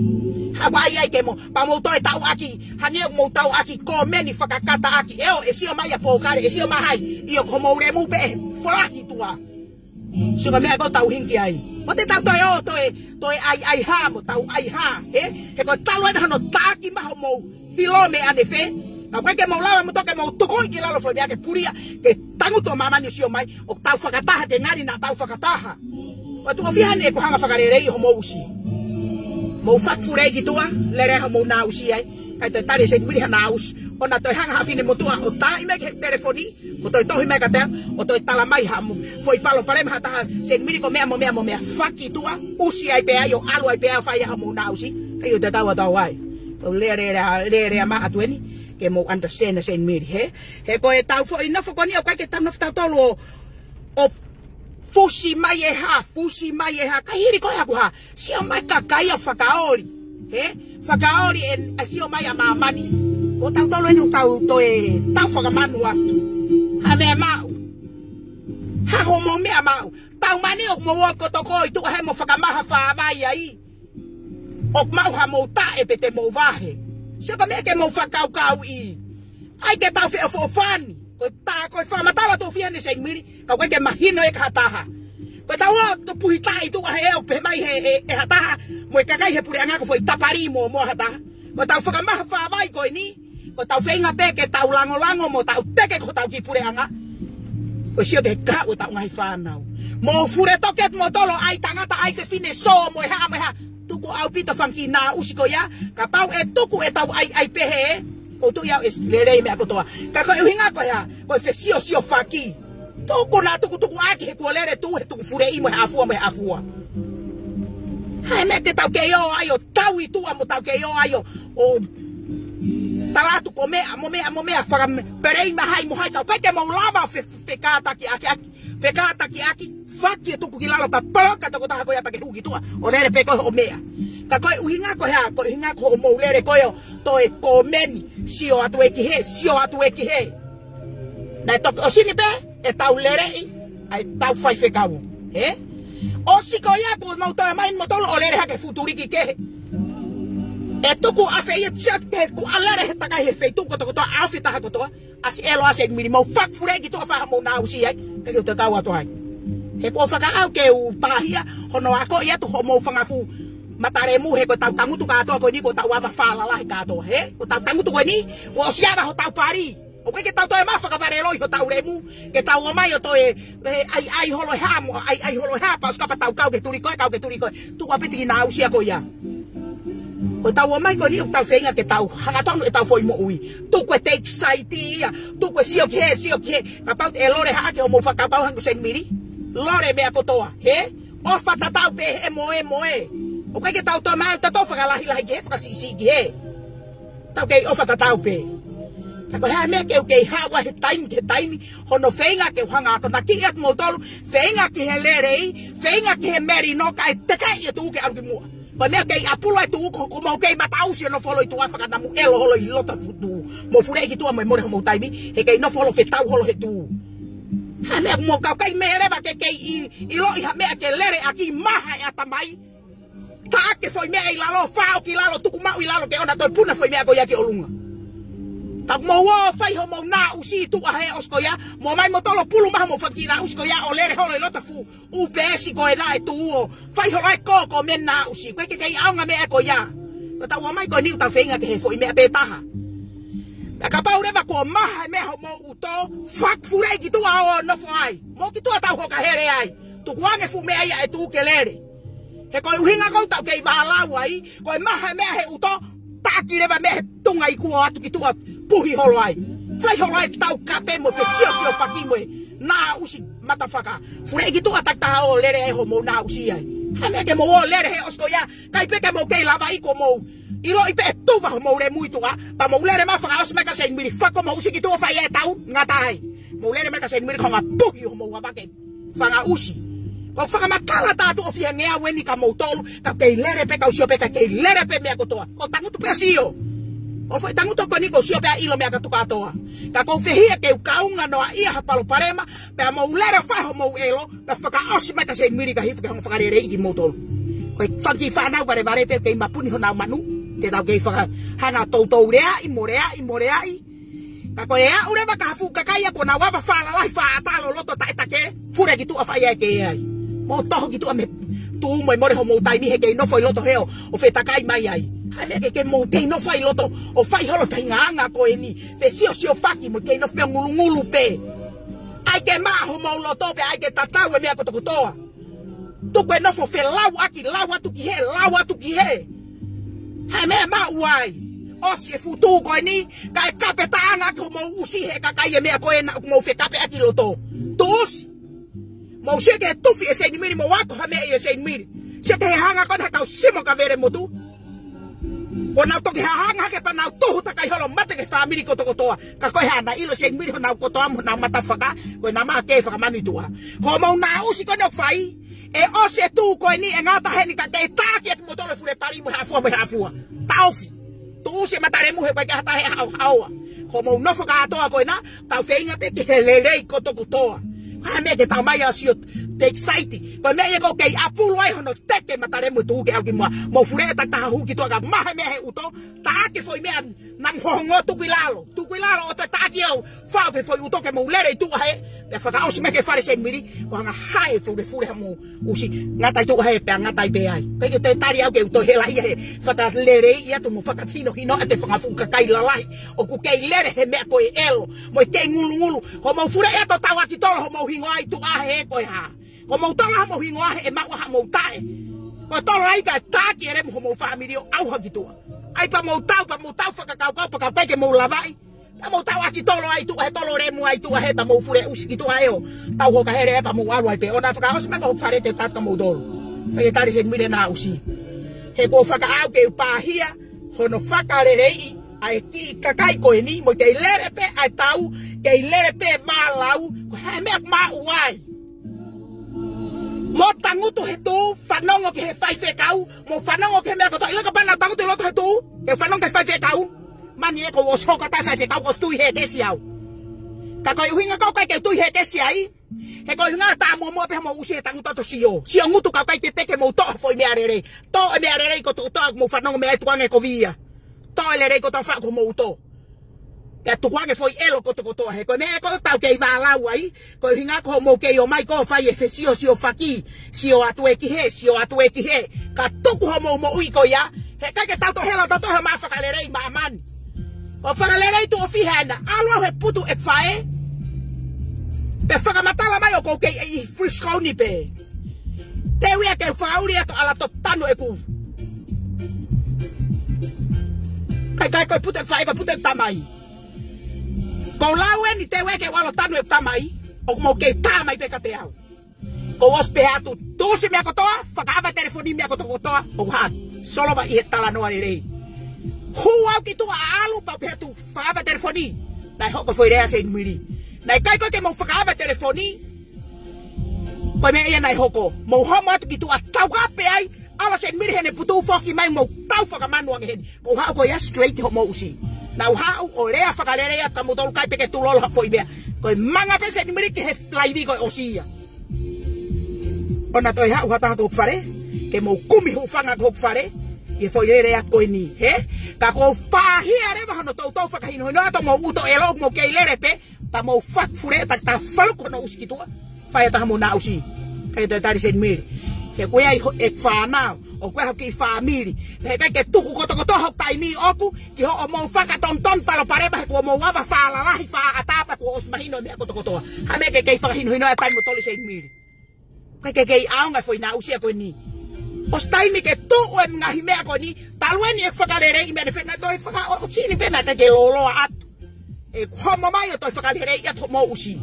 Haʻu ai ai ke mou, pea mou toe tauʻaki, hangē ʻoku mou tauʻaki, kōmeni fakakataʻaki, ʻe ʻo, ʻe sio mai ʻa Pōkale, ʻe sio mai hai, ʻio ko hoʻomou lemu pē, folahi tuʻa. Sio ka meʻa ko ē ʻoku tau hingi ki ai. ʻO te tau toe ō, toe, toe ʻai, ʻai hā, mo tau ʻai hā, hē? He ko e talu ena hono taki maʻa hoʻomou hilo mei ʻanefē. Ka ʻoku ʻikai ke mou lava mo toki mou tukuʻi ki lalo foʻi meʻa ke pulia, ke tangutu ʻa māmani ʻo sio mai, ʻoku tau fakataha, ke ngali naʻa tau fakataha. ʻOku ou fie ʻai ʻeku hanga fakaleleiʻi hoʻomou ʻusi. Mou fakafuleʻi ki tuʻa, lele hoʻomou naʻusi ai. Kae toe tali ʻe Seinimili ha naʻusi. ʻO na toe hanga ha finemotuʻa ʻo taaʻi mai ki he telefoni, ʻo toe tohi mai kiate au, ʻo toe tala mai ha mo, foʻi palopalema ha taha, Seinimili ko e meʻa mo e meʻa mo e meʻa, faki tuʻa, ʻusi ai pē ai ʻo ʻalu ai pē ai ʻo fai ai hoʻomou naʻusi, ʻikai ʻo te tau atu ai. Ko e lea, lea, lea, lea, lea maʻa atu eni, ke mou understand ʻa Seinimili, hē? He ko e tau foʻi nofo ko eni ʻoku ʻikai ke tau nofo tautolu ʻo, ʻo fusi mai e hā, fusi mai e hā, kae hili ko ē ʻoku hā, sio mai kakai ʻo fakaoli. Hē? Fakaoli ē, ʻa sio mai ʻa māmani. Ko tautolu eni ʻoku tau toe, tau fakamanu atu. Ha meʻa maʻu. Ha hoʻomou meʻa maʻu. Tau mani ʻoku mou ō kotoa koe ʻi tuʻa he mou fakamaha fāvai ai. ʻOku maʻu haʻamou taʻe pe te mou vahe. Sio ka meʻa ke mou fakakaukauʻi. ʻAi ke tau feʻofoʻofani. Ko e tā, ko e fakamatala ʻoku ou fie ʻai ʻe Seinimili, ka ʻoku ʻikai ke mahino ia ki ha taha. Ko e tau ō ʻo puhi taʻe ʻi tuʻa he ʻe ʻoho pē mai he, he, ʻe ha taha, mo e kakai he puleʻanga ko e foʻi tapali mo, mo ha taha. Ko e tau fakamaha fāvai ko eni, ko e tau feinga pē ke tau langolango mo tau teke ko hotau kiʻi puleʻanga. Ko e sio ki he kahaʻu ʻo ʻetau ngaahi fānau. Mou fule toki atu moutolu ʻai tangata ʻai fefine sō mo e hā mo e hā. Tuku ʻaupito fanga kiʻi naʻusi ko ia, kapau ʻe tuku ʻetau ʻai ʻai pehē, ʻoku ou tui au ʻe lelei meʻa kotoa. Ka ko e ʻuhinga ko e hā, ko e fesiosiofaki. Tuku naʻa tukutuku ʻaki he kuo lele tuʻu he tuku fuleʻi mo e hā fua mo e hā fua. Hā e meʻa te tau kei ō ai ʻo tau ʻi tuʻa mo tau kei ō ai ʻo, ʻo tala atu ko e meʻa, mo e meʻa, mo e meʻa, fakapeleimahaʻi mo hai ka ʻoku ʻikai ke mou lava fe, fekātakiʻaki, ʻaki, fekātakiʻaki, faki ʻo tuku ki lalo pea poloka tokotaha ko ia pea ke hū ki tuʻa, ʻo lele pē ko hoʻo meʻa. Ka ko e ʻuhinga ko e hā, ko e ʻuhinga ko hoʻomou lele ko ē ʻo toe kōmeni, sio atu ē ki hē, sio atu ē ki hē. Naʻe toki ʻosi ni pē, ʻetau leleʻi, ʻa ʻetau faifekau. Hē? ʻOsi ko ia kuo mou toe mai moutolu ʻo lele hake fuʻu tuliki kehe. ʻE tuku ʻa fē ia tia ke kuo lele he takai he feituʻu kotokotoa, ʻaofi taha kotoa. ʻAsi ʻelo ʻa Seinimili mou fakafuleʻi ki tuʻa fai hoʻomou naʻusi ai, ʻikai ke u toe kau atu ai. He ʻoku ou fakaʻau ke u pāhia, hono akoʻi atu hoʻomou fanga fuʻu mata lemu he ko e tau tangutu kātoa ko eni ko e tau ava fālalahi kātoa, hē? Ko e tau tangutu ko eni, kuo ʻosi ava hotau pali. ʻOku ʻikai ke tau toe maʻu fakavalelohi hotau lemu, ke tau ō mai ʻo toe, ē, ʻai, ʻai holo e hā mo, ʻai, ʻai holo e hā, pea ʻosi kapau te tau kau ke tuli ko ē, kau ke tuli ko ē. Tuku ʻaupito kiʻi naʻusi ia ko ia. Ko e tau ō mai ko eni ʻoku tau feinga ke tau hangatonu ʻetau foʻi moʻui. Tuku e take side ia. Tuku e sio ki hē, sio ki hē. Kapau te lole hake hoʻomou fakakaukau hangē ko Seinimili. Lole meʻa kotoa, hē? ʻofa tatau pē he moe moe. ʻOku ʻikai ke tau toe mai, tau toe fakalahilahi ki he, fakasiʻisiʻi ki he. Tau kei ʻofa tatau pē. Ka ko e hā e meʻa ke u kei haʻu ai he taimi ki he taimi, hono feinga ke u hanga ʻo akonakiʻi atu moutolu, feinga ki he lelei, feinga ki he melino, kae tekeʻi e tuʻu ke ʻalu ki muʻa. Ko e meʻa kei ʻapulu e tuʻu ko, ko mau kei mataʻusi ʻo nofo holo ʻi tuʻa, fakanamu ʻelo holo ʻi loto fuʻu tuʻu. Mou fuleʻi ki tuʻa mo e mole homou taimi, he kei nofo holo fetau holo he tuʻu. Hā e meʻa mo kau kai meʻa leva ke kei ʻi, ʻiloʻi ha meʻa ke lele ʻaki, maha e ʻatamai. Taʻaki e foʻi meʻa ʻi lalo, faʻo ki lalo, tuku maʻu ʻi lalo ke ʻoua toe puna foʻi meʻa ko ia ki ʻolunga. Ka mou ō ʻo fai homou naʻusi ʻi tuʻa he ʻosi ko ia, mou ō mai moutolu ʻo pulu mai homou fanga kiʻi naʻusi ko ia ʻo lele holo ʻi loto fuʻu ʻū peesi ko ena ʻe tuʻu ʻo fai holo ai ko, ko e meʻa naʻusi. Ko e ke kei ʻaonga meʻa ko ia. Ko ʻetau ō mai ko eni ʻoku tau feinga ki he foʻi meʻa pē taha. Pea kapau leva kuo maha e meʻa homou ʻuto, fakafuleʻi ki tuʻa ʻo nofo ai. Mou ki tuʻa tau hoka hele ai. Tukuange fuʻu meʻa ia ʻe tuʻu ke lele. He ko e ʻuhinga ʻoku tau kei vālau ai, ko e maha e meʻa he ʻuto, taʻaki leva meʻa he tunga ʻi kuo ʻoatu ki tuʻa puhi holo ai. Fai holo ai taukape mo e fesiosiofaki mo e naʻusi matafaka. Fuleʻi ki tuʻa takitaha ʻo lele ai homou naʻusi ai. Hā e meʻa ke mou ō lele he ʻosi ko ia, ʻikai pē ke mou kei lava ʻi ko mou. ʻIloʻi pē ʻe tuva homou lemu ʻi tuʻa, pea mou lele mai fakaʻosi mai kia Seinimili, fako mou ʻusi ki tuʻa fai e tau, ngata ai. Mou lele mai kia Seinimili ko e hanga ʻo puhi homou ava ke fanga ʻusi. Ko e fakamatala taʻu ʻe fiha ngeau eni kia moutolu, ka kei lele pē kau sio pē ka kei lele pē meʻa kotoa. Ko e tangutu pē sio. Ko e foʻi tangutu ko eni ko e sio pē ʻilo meʻa ka tuku ʻatoa. Ka ʻoku ou fehiʻa ke u kaunga noaʻia ha palopalema, pea mou lele fai homou ʻelo, pea fakaʻosi mai kia Seinimili ka hifo ke hanga ʻo fakaleleiʻi kimoutolu. Ko e fanga kiʻi fānau valevale pē kei mapuni honau manu, te tau kei fakahanga toutou leaʻi, mo leaʻi, mo leaʻi, Ka ko e aʻu leva ki ha fuʻu kakai ia kuo nau ava fālalahi fātalo loto taʻetake, pule ki tuʻa fai ai ke ai. Mou toho ki tuʻa mei tuʻa mo e mole homou taimi he kei nofo ʻi loto heo ʻo fetakai mai ai. Hā e meʻa ke, ke mou kei nofo ʻi loto ʻo fai holo faʻahinga anga ko eni. Fesiosiofaki mo kei nofo pē ʻo ngulungulu pē. ʻAi ke maʻa homou loto pē, ʻai ke tatau e meʻa kotokotoa. Tuku e nofo felauʻaki, lau atu ki hē, lau atu ki hē. Hā e meʻa maʻu ai. ʻOsi e fuʻu tuʻu ko eni, kae kape taʻanga ki homou ʻusi he kakai e meʻa ko ena ʻoku mou fekapeʻaki loto. Tuʻusi. Mou sio ki he tufi ʻe Seinimili, mou ako ha meʻa ʻia Seinimili. Sio ki he hanga ko ena he kau simo kavele motu. Kuo nau toki hahanga hake pea nau tuhu takai holo mate ki he fāmili kotokotoa. Ka ko e hā, naʻe ʻilo Seinimili honau kotoa mo honau matafaka, ko e nama ke fakamanu ʻi tuʻa. Ko homou naʻusi ko ena ʻoku fai, ʻe ʻosi e tuʻu ko eni ʻe ngata heni ka kei taʻaki ʻaki moutolu e fule pali mo e hā fua mo e hā fua. Taʻofi. Tuʻusi e mata lemu he ʻikai ke ʻi ai ha taha ʻe haohaoa. Ko homou nofo kātoa ko ena, tau feinga pē ki he lelei kotokotoa. Hā e meʻa ke tau mai ʻo sio te excited. Ko e meʻa ia ʻoku ou kei ʻapulu ai hono teke mata lemu tuʻu ke ʻalu ki muʻa. Mou fuleʻi takitaha hū ki tuʻa ka maha e meʻa he ʻuto, taʻaki e foʻi meʻa naʻa mou hohongo tuku ʻi lalo. Tuku ʻi lalo ʻo toe taʻaki ʻo faʻo ki he foʻi ʻuto ke mou lele ʻi tuʻa hē. Pea fakaʻosi mai ki he fale Seinimili, ko e hanga ʻo hae e fulefule homou ʻusi, ngata ʻi tuʻa hē pea ngata ai pē ai. ʻIkai ke toe tali au ke u toe hela ia he fakaleleiʻi atu mo fakahinohino atu e fanga fuʻu kakai lalahi ʻoku kei lele he meʻa ko e ʻelo mo e kei ngulungulu. Ko mou fuleʻi atu ʻo tauʻaki tolo homou hingoa ʻi tuʻa hē ko e hā. Ko mou tolo homou hingoa hē ʻe maʻu ha mou taʻe. Ko e tolo ai ka taʻaki e lemu homou fāmili ʻo ʻauha ki tuʻa. ʻAi pea mou tau, pea mou tau fakakaukau pea kapau ʻikai ke mou lavaʻi. Pea mou tauʻaki tolo ai tuʻa hē, tolo lemu ai tuʻa hē, pea mou fule ʻusi ki tuʻa hē ʻo tau hoka hele ai pea mou ʻalu ai pē. ʻOua naʻa fakaʻosi mai ko hoku fale te u tau kia moutolu. Pea ke tali Seinimili naʻusi. He kuo u fakaʻau ke u pāhia hono fakaleleiʻi ʻa e kiʻi kakai ko eni, mo kei lele pē ʻa e tau, kei lele pē vālau, ko e hā e meʻa ʻoku maʻu ai. Mou tangutu he tuʻu, fanongo ki he faifekau, mou fanongo ki he meʻa kotoa, ʻilo kapau naʻa ku tangutu ʻi loto he tuʻu, ke fanongo ki he faifekau. Mani ē, kuo u ʻosi hoko atu e faifekau, kuo u ʻosi tui he kesi au. Ka ko e ʻuhinga ʻoku ʻikai ke u tui he kesi ai, he ko e ʻuhinga tā muʻomuʻa pē homou ʻusi he tangutu atu ʻo sio. Sio ngutu ka ʻikai ke pē ke mou toʻo foʻi meʻa lelei. Toʻo e meʻa lelei kotokotoa, mou fanongo meʻa ʻe tukuange ko via. Toʻo e lelei kotoa faʻo ki homou ʻuto. Pea tukuange foʻi ʻelo kotokotoa he ko e meʻa ē ʻoku tau kei vālau ai, ko e ʻuhinga ko hoʻomou kei ō mai ko ē ʻo fai e fesiosiofaki, sio atu ē ki hē, sio atu ē ki hē, ka tuku homou moʻui ko ia, he ʻikai ke tau toe hela tautolu he ʻomai e fakalelei ʻi māmani. ʻO fakalelei tuʻo fiha ena, ʻalu au he putu ʻeku faʻē, pea fakamatala mai ʻoku ou kei ʻi Frisco ni pē. Teu ia ke u fakaʻuli atu ʻo ʻalu atu ʻo tanu ʻeku. Kae ʻikai ko e putu ʻeku faʻē, ko e putu ʻeku tamai. Ko e lau eni, teu ia ke u ʻalu ʻo tanu ʻeku tamai, ʻoku mou kei tā mai pē kiate au. Ko u ʻosi pehē atu, tuʻusi meʻa kotoa, fakaava telefoni meʻa kotokotoa, ʻo u haʻu ʻo solova ʻi he talanoa lelei. Hū au ki tuʻa ʻo ʻalu, pea u pehē atu, fakaava telefoni. Naʻe hoko e foʻi lea ʻa Seinimili. Naʻe ʻikai ko ē ke mou fakaava telefoni, ko e meʻa ia naʻe hoko. Mou homo atu ki tuʻa, tau kape ai, ʻalu ʻa Seinimili heʻene putu, foki mai, mou tau fakamanu ange heni. Ko u haʻu ko ia straight hoʻomou ʻusi. Naʻa ku haʻu ʻo lea fakalelei atu kia moutolu, ʻikai pē ke tulolo ha foʻi meʻa. Ko e manga pē ʻa Seinimili ki he laivi ko ē ʻosi ia. ʻOua toe haʻu ha taha ki hoku fale, ke mou kumi hūfanga ki hoku fale, ʻi he foʻi lele atu ko eni, hē? Ka ʻoku ou pāhia leva hono toutou fakahinohino atu homou ʻuto, ʻe lou mou kei lele pē, pea mou fakafule, ta ta faluku hono ʻusi ki tuʻa. Fai ʻe ha taha mo ʻena ʻusi. ʻIkai toe tali Seinimili. He ko e ʻai ho-, ʻeku fānau, ʻoku ʻi ai hoku kiʻi fāmili. Pea ʻikai ke tuku kotokotoa hoku taimi ʻoʻoku ki hoʻomou fakatonutonu palopalema, he kuo mou ava fālalahi, fāʻatā, pea kuo ʻosi mahino e meʻa kotokotoa. Ha meʻa ke kei fakahinohino atu ai moutolu Seinimili. ʻIkai ke kei ʻaonga e foʻi ʻena ʻusi ia ko eni. ʻOsi taimi ke tuʻu e ngaahi meʻa ko eni, talu eni e fakaleleiʻi meʻa ne fena toe faka-, ʻo, ʻo sini pē naʻe ʻikai ke lōloa atu. ʻE homo mai ʻo toe fakaleleiʻi atu hoʻomou ʻusi.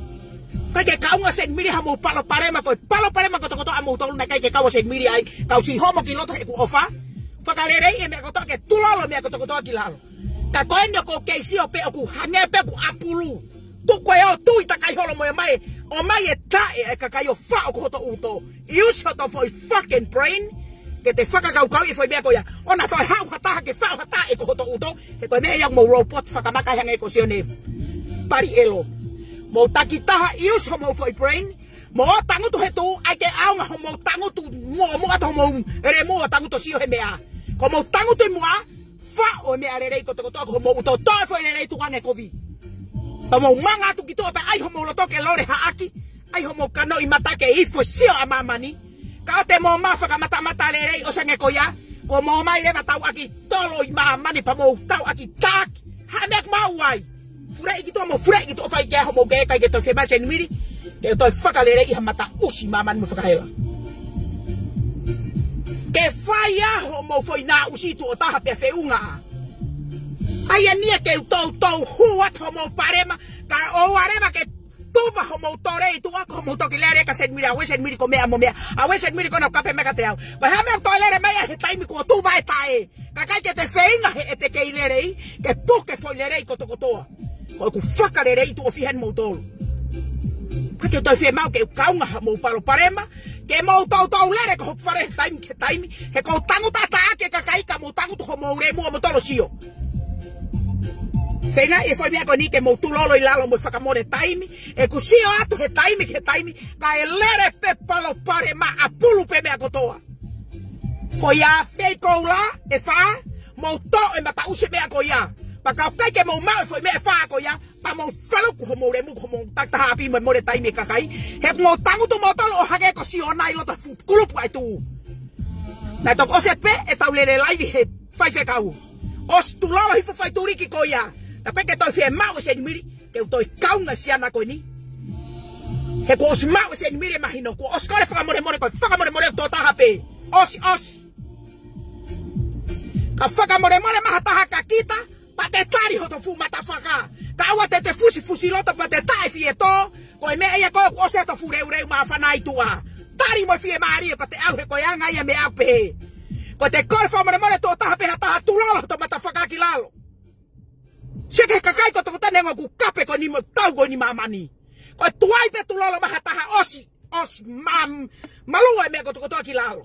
ʻIkai ke kaunga Seinimili haʻamou palopalema, ko e palopalema kotokotoa ʻamoutolu, naʻe ʻikai ke kau ʻa Seinimili ai, kau siʻi homo ki loto he ʻoku ʻofa. Fakaleleiʻi e meʻa kotoa ke tulolo e meʻa kotokotoa ki lalo. Ka ko eni ʻoku ou kei sio pē ʻoku hangē pē ʻoku ʻapulu. Tuku e ʻo tui takai holo mo e mai, ʻomai e taʻe e kakai ʻo faʻo ki hoto ʻuto. ʻIusi hoto foʻi fucking brain, ke te fakakaukauʻi e foʻi meʻa ko ia. ʻOua toe haʻu ha taha ke faʻo ha taʻe ki hoto ʻuto. He ko e meʻa ia ʻoku mou robot fakamaka, hangē ko Sione Palielo. Mou takitaha ʻiusi homou foʻi brain. Mou ō ʻo tangutu he tuʻu, ʻai ke ʻaonga hoʻomou tangutu, mo, mo ʻata hoʻomou lemu ʻo tangutu ʻo sio he meʻa. Ko hoʻomou tangutu ʻi muʻa, faʻo e meʻa lelei kotokotoa ki hoʻomou ʻuto, toʻo e foʻi lelei tukuange kovi. Pea mou manga atu ki tuʻa pea ʻai hoʻomou loto ke lole haʻaki, ʻai hoʻomou kanoʻi mata ke ifo sio ʻa māmani. Ka ʻoua te mou ō mai ʻo fakamatamata lelei ʻo hangē ko ia, kuo mou ō mai leva ʻo tauʻaki tolo ʻi māmani pea mou tauʻaki taki. Ha meʻa ʻoku maʻu ai. Fuleʻi ki tuʻa, mou fuleʻi ki tuʻa, fai ke ʻaho mou ke ʻikai ke toe fiemaʻu Seinimili ke toe fakaleleiʻi ha mataʻusi māmani mo fakahela. Ke fai ʻa hoʻomou foʻi ʻena ʻusi tuʻo taha pea feʻunga. ʻAi eni ia ke u toutou hū atu hoʻomou palopalema, kae ʻoua leva ke tuva hoʻomou tole ʻi tuʻa, ko hoʻomou toki lele kia Seinimili, ʻauē Seinimili ko e meʻa mo e meʻa, ʻauē Seinimili ko ena ʻoku kape mai kiate au. Ko e hā e meʻa ʻoku toe lele mai ai he taimi kuo tuva e taʻe. Kae ʻikai ke te feinga he ʻete kei lelei, ke puke e foʻi lelei kotokotoa. Ko ʻeku fakaleleiʻi tuʻo fiha eni moutolu. ʻIkai ke toe fiemaʻu ke u kaunga haʻamou palopalema, ke mou toutou lele ki hoku fale he taimi ki he taimi, he ʻoku ou tangutu ʻo taʻaki e kakai ka mou tangutu hoʻomou lemu ʻo mou tolo sio. Feinga e foʻi meʻa ko eni ke mou tulolo ʻi lalo mo fakamole taimi, ʻeku sio atu he taimi ki he taimi, kae lele pē palopalema, ʻapulu pē meʻa kotoa. Foʻi ʻā fei koula ʻe fā, mou toʻo e mataʻusi meʻa ko ia. Pea kapau ʻikai ke mou maʻu e foʻi meʻa ʻe fā ko ia, pea mou faluku hoʻomou lemu, hoʻomou takitaha ʻapi mo e mole taimi e kakai. He mou tangutu moutolu ʻo hangē ko Sione ʻi loto fuʻu kulupu ʻa e tuʻu. Naʻe toki ʻosi pē ʻetau lele laivi he faifekau. ʻOsi tulolo hifo faituliki ko ia. Naʻe ʻikai ke toe fiemaʻu ʻe Seinimili ke u toe kaunga e siana ko eni. He kuo ʻosi maʻu ʻe Seinimili e mahino, kuo ʻosi kole fakamolemole, ko e fakamolemole tuʻo taha pē. ʻOsi, ʻosi. Ka fakamolemole mai ha taha kia kita, pea te tali hoto fuʻu matafaka. Ka ʻoua te te fusifusi loto pea te taʻe fie tō, ko e meʻa ia ko ē kuo ʻosi ʻa hoto fuʻu leuleu māfana ʻi tuʻa. Tali mo e fiemālie pea te ʻalu he ko e anga ia e meʻa ʻoku pehē. Ko ʻete kole fakamolemole tuʻo taha pē ha taha, tulolo hoto matafaka ki lalo. Sio ki he kakai kotokotoa neongo ʻoku kape ko eni mo tau ko eni māmani. Ko e tuai pē tulolo mai ha taha ʻosi, ʻosi ma-, malua e meʻa kotokotoa ki lalo.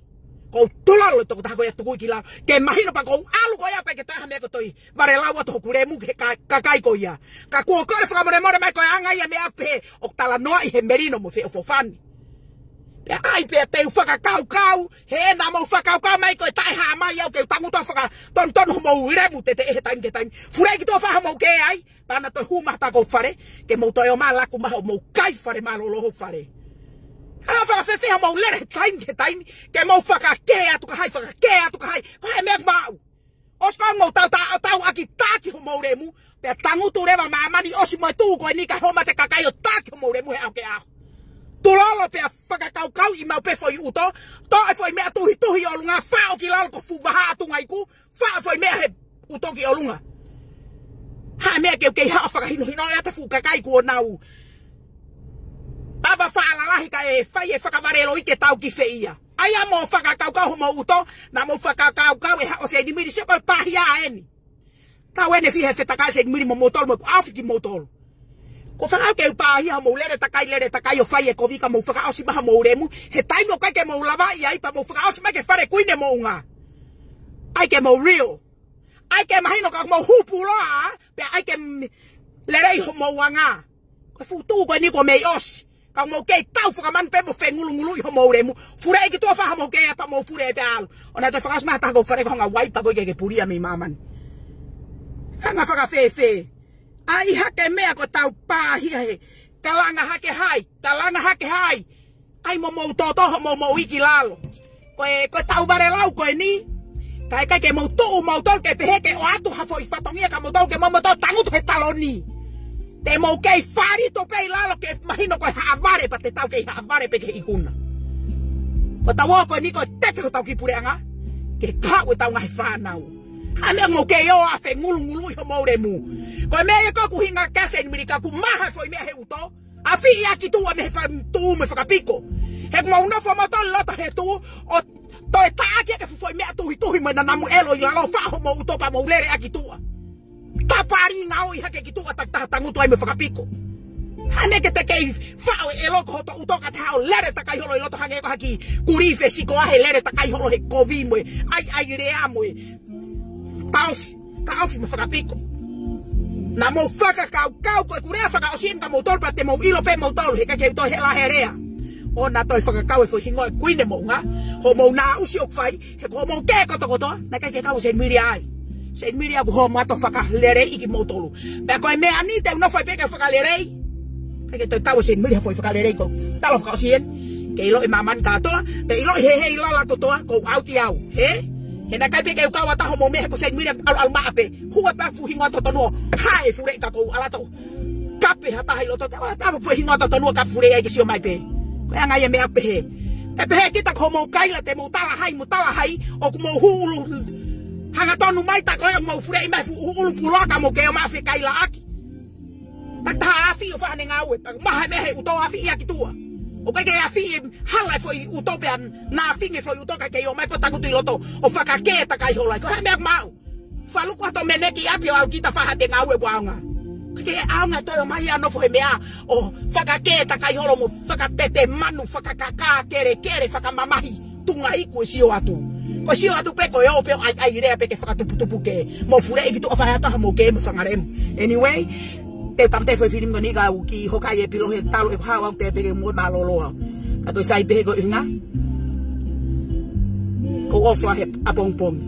Ko e tulolo tokotaha ko ia tuku ki lalo. Ke mahino pea ko u ʻalu ko ia pea ʻikai ke toe ʻi ai ha meʻa ko e toe vale lau atu hoku lemu ki he ka-, kakai ko ia. Ka kuo kole fakamolemole mai ko e anga ia e meʻa ʻoku pehē, ʻoku talanoaʻi he melino mo e feʻofoʻofani. Pea ʻai pea te u fakakaukau, he naʻa mou fakakaukau mai ko e taʻehāmai au ke u tangutu ʻo fakatonutonu hoʻomou lemu teteʻe he taimi ki he taimi. Fuleʻi ki tuʻa ʻo fai haʻamou kē ai, pea naʻa toe hū mai ha taha ki hoku fale, ke mou toe ō mai ʻo laku mai hoʻomou kai fale mālōlō hoku fale. ʻA fakafēfē haʻamou lele he taimi ki he taimi, ke mou fakakē atu ki hai, fakakē atu ki hai, ko e hā e meʻa ʻoku maʻu. ʻOsi ko ia mou tau ta-, tauʻaki taki hoʻomou lemu, pea tangutu leva māmani ʻosi mo e tuʻu ko eni kae homa ʻete kakai ʻo taki hoʻomou lemu he ʻaho ki he ʻaho. Tulolo pea fakakaukauʻi maʻu pē foʻi ʻuto, toʻo e foʻi meʻa tuhituhi ʻolunga, faʻo ki lalo ko e fuʻu vahaʻa tuʻunga iku, faʻo e foʻi meʻa he ʻuto ki ʻolunga. Hā e meʻa ke u kei haʻu ʻo fakahinohinoʻi atu e fuʻu kakai kuo nau ʻAva faʻa lalahi kae fai e fakavaleloʻi ke tau ki fē ia. ʻAi ā mo fakakaukau homou ʻuto, naʻa mou fakakaukau ʻe haʻo Seinimili sio ko e pāhia eni. Tau ene fiha he fetakai Seinimili mo moutolu mo ʻaofi kimoutolu. Ko e fakaʻau ke u pāhia homou lele takai, lele takai ʻo fai e kovi ka mou fakaʻosi mai homou lemu. He taimi ʻoku ʻikai ke mou lavaʻi ai pea mou fakaʻosi mai ki he fale kuini moʻunga. ʻAi ke mou real. ʻAi ke mahino ka mou hupuloa, pea ʻai ke m-, lelei homou anga. Ko e fuʻu tuʻu ko eni kuo mei ʻosi. Ka mou kei tau fakamanu pē mo fengulunguluʻi homou lemu. Fuleʻi ki tuʻa fā homou kē pea mou fule pē ʻalu. ʻO naʻa toe fakaʻosi mai ha taha ko fale ko hanga wai pea ko e ke pulia mei māmani. Anga fakafēfē. ʻAi hake meʻa ko e tau pāhia he. Kalanga hake hai, kalanga hake hai. ʻAi mo mou tōtō homou moʻui ki lalo. Ko e, ko e tau vale lau ko eni. Ka ʻikai ke mou tuʻu moutolu ke pehē ke ʻoatu ha foʻi fatongia ka moutolu ke mou moutolu tangutu he taloni. Te mou kei fālito pē ʻi lalo ke mahino ko e haʻavale pea te tau kei haʻavale pē ki he ikuna. Ko e tau ō ko eni ko e teke hotau kiʻi puleʻanga. Ke kau e tau ngaahi fānau. Hā meʻa mou kei ō ʻo fengulunguluʻi homou lemu. Ko e meʻa ia ko ʻeku ʻuhinga kia Seinimili ka ʻoku maha e foʻi meʻa he ʻuto. ʻAfiʻi ʻa ki tuʻa mei he fa-, tuʻu mo e fakapiko. He ʻoku mou nofo moutolu loto he tuʻu, ʻo toe taʻaki ʻa e fuʻu foʻi meʻa tuhituhi mo e nanamu ʻelo ʻi lalo faʻo homou ʻuto pea mou lele ʻa ki tuʻa. Tapali ngaohi hake ki tuʻa takitaha tangutu ai mo e fakapiko. Hā meʻa ke te kei faʻo e ʻelo ko hoto ʻuto ka te haʻo lele takai holo ʻi loto hangē ko ha kiʻi kulī fesiko ʻa he lele takai holo he kovi mo e ʻaiʻai lea mo e taʻofi, taʻofi mo fakapiko. Naʻa mou fakakaukau ko ʻeku lea fakaʻosi eni kia moutolu pea te mou ʻilo pē moutolu he ʻikai ke u toe hela he lea. ʻO naʻa toe fakakau e foʻi hingoa e kuini moʻunga. Homou naʻusi ʻoku fai, he ko homou kē kotokotoa, naʻe ʻikai ke kau Seinimili ai. Seinimili ʻoku homo ʻato fakaleleiʻi kimoutolu. Pea ko e meʻa ni te u nofo ai pē ke fakalelei. ʻIkai ke toe kau Seinimili ha foʻi fakalelei ko e tala fakaʻosi eni. Ke ʻiloʻi māmani kātoa, pea ʻiloʻi he ʻi lalo kotoa, ko au ti au. Hē? He naʻe ʻikai pē ke u kau ʻatā homou meʻa he ko Seinimili ʻalu ʻalu maʻa pē. Hua pē fuʻu hingoa totonu ʻo hae fuleʻi ka kou ʻalu atu. Kape ha taha ʻi loto, tava, tava fuʻu hingoa totonu ʻo kape fuleʻi ai ke sio mai pē. Ko e anga ia meʻa pehē. Te pehē kita ko homou kaila te mou tala hai, mou tala hai, ʻoku mou huʻulu. Hangatonu mai ta ko e mou fuleʻi mai fuʻu huʻulu puloa ka mou kei ō mai ʻo fekailaʻaki. Takitaha ʻafiʻi ʻo fai haʻane ngāue, pea maha e meʻa he ʻuto ʻafiʻi ʻa ki tuʻa. ʻOku ʻikai ke ʻafiʻi e hala e foʻi ʻuto pea naʻa ʻafiʻi e foʻi ʻuto ka kei ō mai pea tangutu ʻi loto ʻo fakakē takai holo ai. Ko e hā meʻa ʻoku maʻu. Faluku atu mei he kiʻi ʻapi ʻo ʻalu kita ʻo fai haʻate ngāue ʻoku ʻaonga. Ka ke ʻaonga toe ō mai ʻo nofo he meʻa ʻo fakakē takai holo mo fakatete manu, fakakakā, kelekele, fakamamahi. Tuʻunga iku e sio atu. Ko e sio atu pē ko e ō pē ʻo ʻaiʻai lea pē ke fakatuputupu kē. Mou fuleʻi ki tuʻa fai atu ha mou kē mo e fanga lemu. Anyway, te u tāmateʻi e foʻi filimi ko eni ka u kiʻi hoka ai e pilo he talu e hao au te peke mo mālōlō au. Ka toe sai pē he ko e ʻuhinga. Ko e ʻofa he ʻapongipongi.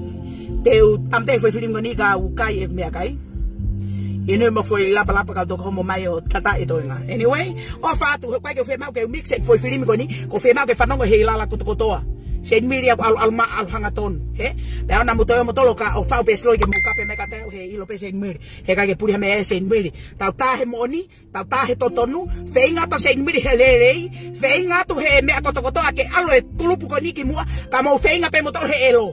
Te u tāmateʻi e foʻi filimi ko eni ka u kai e meʻakai. ʻI he nui mo e foʻi lapalapa ka u toki homo mai ʻo tata e toenga. Anyway, ʻofa atu, he ʻoku ʻikai ke u fiemaʻu ke u mix e foʻi filimi ko eni, ʻoku ou fiemaʻu ke fanongo he ʻi lalo kotokotoa. Seinimili ʻalu ʻalu maʻa ʻalu hangatonu, hē? Pea ʻoua naʻa mou toe ō moutolu ʻo ka ʻo fau pē silo ke mou kape mai kiate au he ʻilo pē Seinimili. He ʻikai ke puli ha meʻa ʻe Seinimili. Tau tā he moʻoni, tau tā he totonu, feinga atu Seinimili he lelei, feinga atu he meʻa kotokotoa ke ʻalu e kulupu ko eni ki muʻa, ka mou feinga pē moutolu he ʻelo.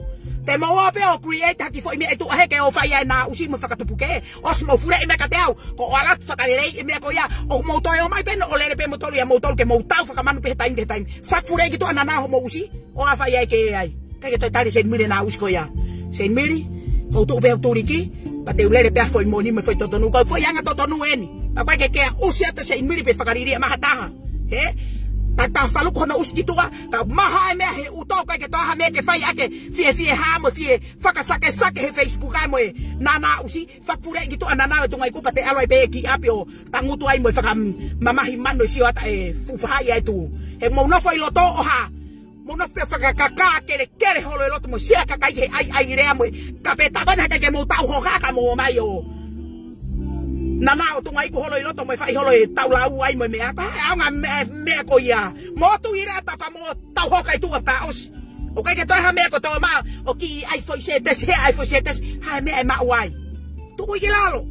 Te mou ō pē ʻo create ha kiʻi foʻi meʻa ʻi tuʻa he ke ō fai ai e naʻusi mo e fakatupu kē. ʻOsi mou fuleʻi mai kiate au, ko e ʻalu atu fakaleleiʻi e meʻa ko ia, ʻoku mou toe ō mai pē ʻo lele pē moutolu ia moutolu ke mou tau fakamanu pē he taimi ki he taimi. Fakafuleʻi ki tuʻa naʻa nau homou ʻusi, ʻo ʻā fai ai kē ai. ʻIkai ke toe tali Seinimili e naʻusi ko ia. Seinimili, kou tuʻu pē ʻo tuliki, pea te u lele pē ʻa e foʻi moʻoni mo e foʻi totonu, ko e foʻi anga totonu eni. Pea ʻikai ke ke ʻusi atu Seinimili pe fakaliliʻa mai ha taha. Hē? Ka ta faluku hono ʻusi ki tuʻa, ka maha e meʻa he ʻuto ʻikai ke toe ʻi ai ha meʻa ke fai ʻaki e fiefie hā mo e fie fakasakesake he Facebook ai mo e naʻa nau ʻusi, fakafuleʻi ki tuʻa naʻa nau e tuʻunga iku pea te ʻalu ai pē ki ʻapi ʻo tangutu ai mo e fakamamahi manu ʻo sio atu e fuʻu fahaʻi ʻa e tuʻu. He mou nofo ʻi loto ʻo hā. Mou nofo pē ʻo fakakakā kelekele holo ʻi loto mo e sea kakai he ʻaiʻai lea mo e kape tā ko ena he ʻikai ke mou tau hoka ka mou ō mai ʻo naʻa nau tuʻunga iku holo ʻi loto mo e fai holo e tau lau ai mo e meʻa. Pea ʻaonga meʻa, meʻa ko ia. Mou tuʻu ʻi lea ta pea mou tau hoka ʻi tuʻa pea ʻosi. ʻOku ʻikai ke toe ʻi ai ha meʻa ko e toe ō mai ʻo kiʻi ʻai foʻi sētesi, he ʻai foʻi sētesi, ha meʻa ʻe maʻu ai. Tuku ki lalo.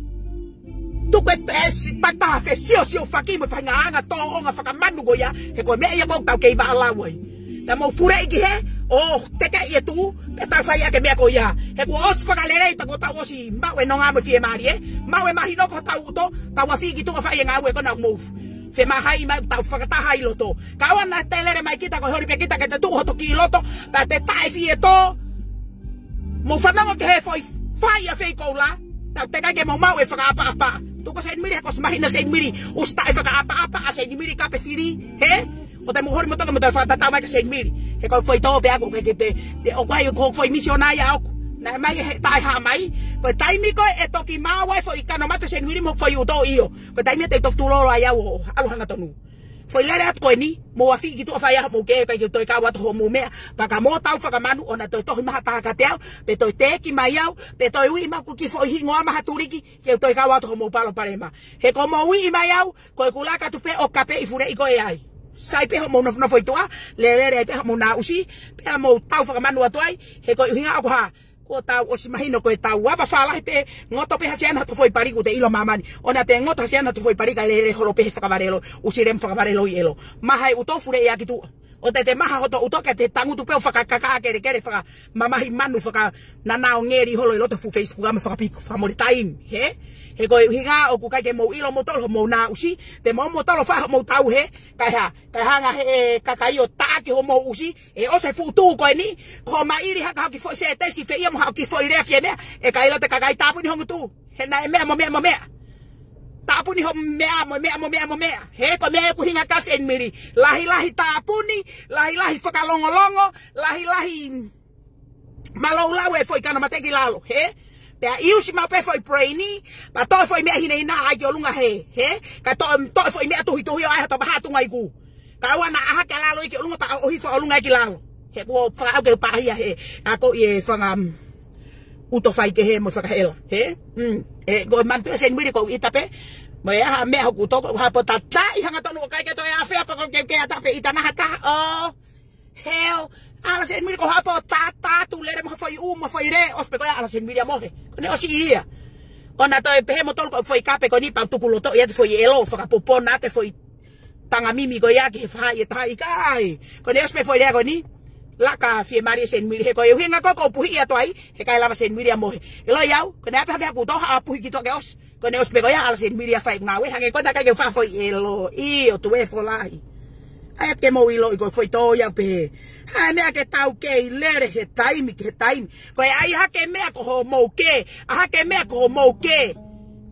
Tuku e, e si-, takitaha fesiosiofaki mo e faʻahinga anga tōʻonga fakamanu ko ia, he ko e meʻa ia ʻoku tau kei vaʻa lau ai. Naʻa mou fuleʻi ki hē, ʻo tekeʻi e tuʻu, pea tau fai ʻaki e meʻa ko ia. He kuo ʻosi fakalelei pea kuo tau ʻosi maʻu e nonga mo e fiemālie, maʻu e mahino ko hotau ʻuto, tau ʻafiʻi ki tuʻa fai e ngāue ko ena ʻoku mou Femahai mai tau fakataha ʻi loto. Ka ʻoua naʻa te lele mai kita ko e holi pē kita ke te tuʻu hoto kiʻi loto, ka te taʻe fie tō. Mou fanongo ki he foʻi fai ʻa Feikoula. Tau teʻeki ke mou maʻu e fakaʻapaʻapa. Tuku Seinimili he ko e mahino Seinimili. ʻOsi taʻe fakaʻapaʻapa ʻa Seinimili ka pe fili. Hē? ʻOua te mou holi moutolu ke mou toe fakatatau mai kia Seinimili. He ko e foʻi tō pē ʻaku ke te, te ʻoku ʻi ai ko e foʻi misiona ia ʻoku. Naʻe mai he taʻe hā mai. Ko e taimi ko ē ʻe toki maʻu ai foʻi kanomato Seinimili mo foʻi ʻuto ʻio. Ko e taimi ʻe te toki tulolo ai au ʻo ʻalu hangatonu. Foʻi lele atu ko eni, mou afi ki tuʻa fai ʻa hoʻomou kē, ʻikai ke toe kau atu hoʻomou meʻa, pea ka mou tau fakamanu, ʻoua naʻa toe tohi mai ha taha kiate au, pe toe teʻeki mai au, pe toe ui mai ʻeku kiʻi foʻi hingoa mai ha tuliki, ke u toe kau atu hoʻomou palopalema. He ko hoʻomou ui mai au, ko ʻeku laka atu pē ʻo kapeʻi fuleʻi ko ē ai. Sai pē hoʻomou nofonofo ʻi tuʻa, lelele ai pē hoʻomou naʻusi, pea mou tau fakamanu atu ai, he ko e ʻuhinga ʻoku hā, kuo tau ʻosi mahino ko e tau ava fālahi pē, ngoto pē hasiana hoto foʻi pali kuo te ʻilo māmani. ʻOua naʻa te ngoto hasiana hoto foʻi pali kae lele holo pē he fakavalelo, ʻusi lemu fakavalelo ʻi ʻelo. Maha e ʻuto fuleʻi ʻaki tuʻa. ʻOua te te maha hoto ʻuto kae te tangutu pē ʻo fakakaka kelekele fakamamahi manu fakananau ngeli holo ʻi loto fuʻu Facebook ʻa mo fakapiko, fakamole taimi, hē? He ko e ʻuhinga ʻoku ʻikai ke mou ʻilo moutolu hoʻomou naʻusi, te mou moutolu fai hoʻomou tau hē, kae hā, kae hanga he kakai ʻo taʻaki hoʻomou ʻusi, ʻe ʻosi e fuʻu tū ko eni, ko e maʻili haka hoki foʻi sētesi feia mo haʻo kiʻi foʻi lea fie meʻa, ʻe kaila te kakai tāpuni ho ngutu. He naʻe meʻa mo meʻa mo meʻa. Tāpuni ho meʻa mo meʻa mo meʻa mo meʻa. He ko e meʻa ʻoku ʻuhinga kia Seinimili. Lahilahi tāpuni, lahilahi fakalongolongo, lahilahi mālōlō e foʻi kanomato ki lalo. Hē? Pea ʻi ʻusi maʻu pē foʻi brain, pea toʻo foʻi meʻa hinehina ai ki ʻolunga hē. Hē? Kae toʻo, toʻo foʻi meʻa tuhituhi ʻo ʻai hato paha tunga iku. Ka ʻoua naʻa ʻaha ki lalo ʻi ki ʻolunga pea ʻohifo ʻolunga ki lalo. He kuo fakaʻau ke pāhia he. ʻA ko e fanga, mm, ʻuto fai kehe mo fakahela. Hē? Mm. ʻE, ko e manatu ʻa Seinimili ko ʻita pē. Mo e ʻaha meʻa hoku ʻuto ko ha pō tataʻi hangatonu ʻo ʻikai ke toe ʻafea pea ko ke, ke ʻata pē ʻita maha taha. ʻO. Heo. ʻAla Seinimili ko ha pō tata atu lele mo ha foʻi ʻū mo ha foʻi lē. ʻOsi pē ko ia ʻala Seinimili ʻa mohe. Ko ʻene ʻosi ia. ʻOua naʻa toe pehē moutolu ko e foʻi kape ko eni pea tuku loto ia te foʻi ʻelo fakapopona te foʻi tanga mimi ko ia ki he fahaʻi ʻe taha ʻikai. Ko ʻene ʻosi pē foʻi lea ko eni. Laka fiemālie Seinimili he ko e ʻuhinga ko ē ʻoku ou puhiʻi atu ai, he ʻikai lava Seinimili ʻa mohe. ʻIlo au, ko ʻene ʻape ha meʻa kuo tō ha puhi ki tuʻa ke ʻosi. Ko ʻene ʻosi pē ko ia ʻala Seinimili ʻa fai ngāue, hangē ko ena ʻikai ke u fai foʻi ʻelo, ʻio, tuē folahi. ʻAi atu ke mou ʻiloʻi ko e foʻi tō ia pē. Hā e meʻa ke tau kei lele he taimi, ki he taimi. Ko e ʻai hake meʻa ko hoʻomou kē, ʻai hake meʻa ko hoʻomou kē.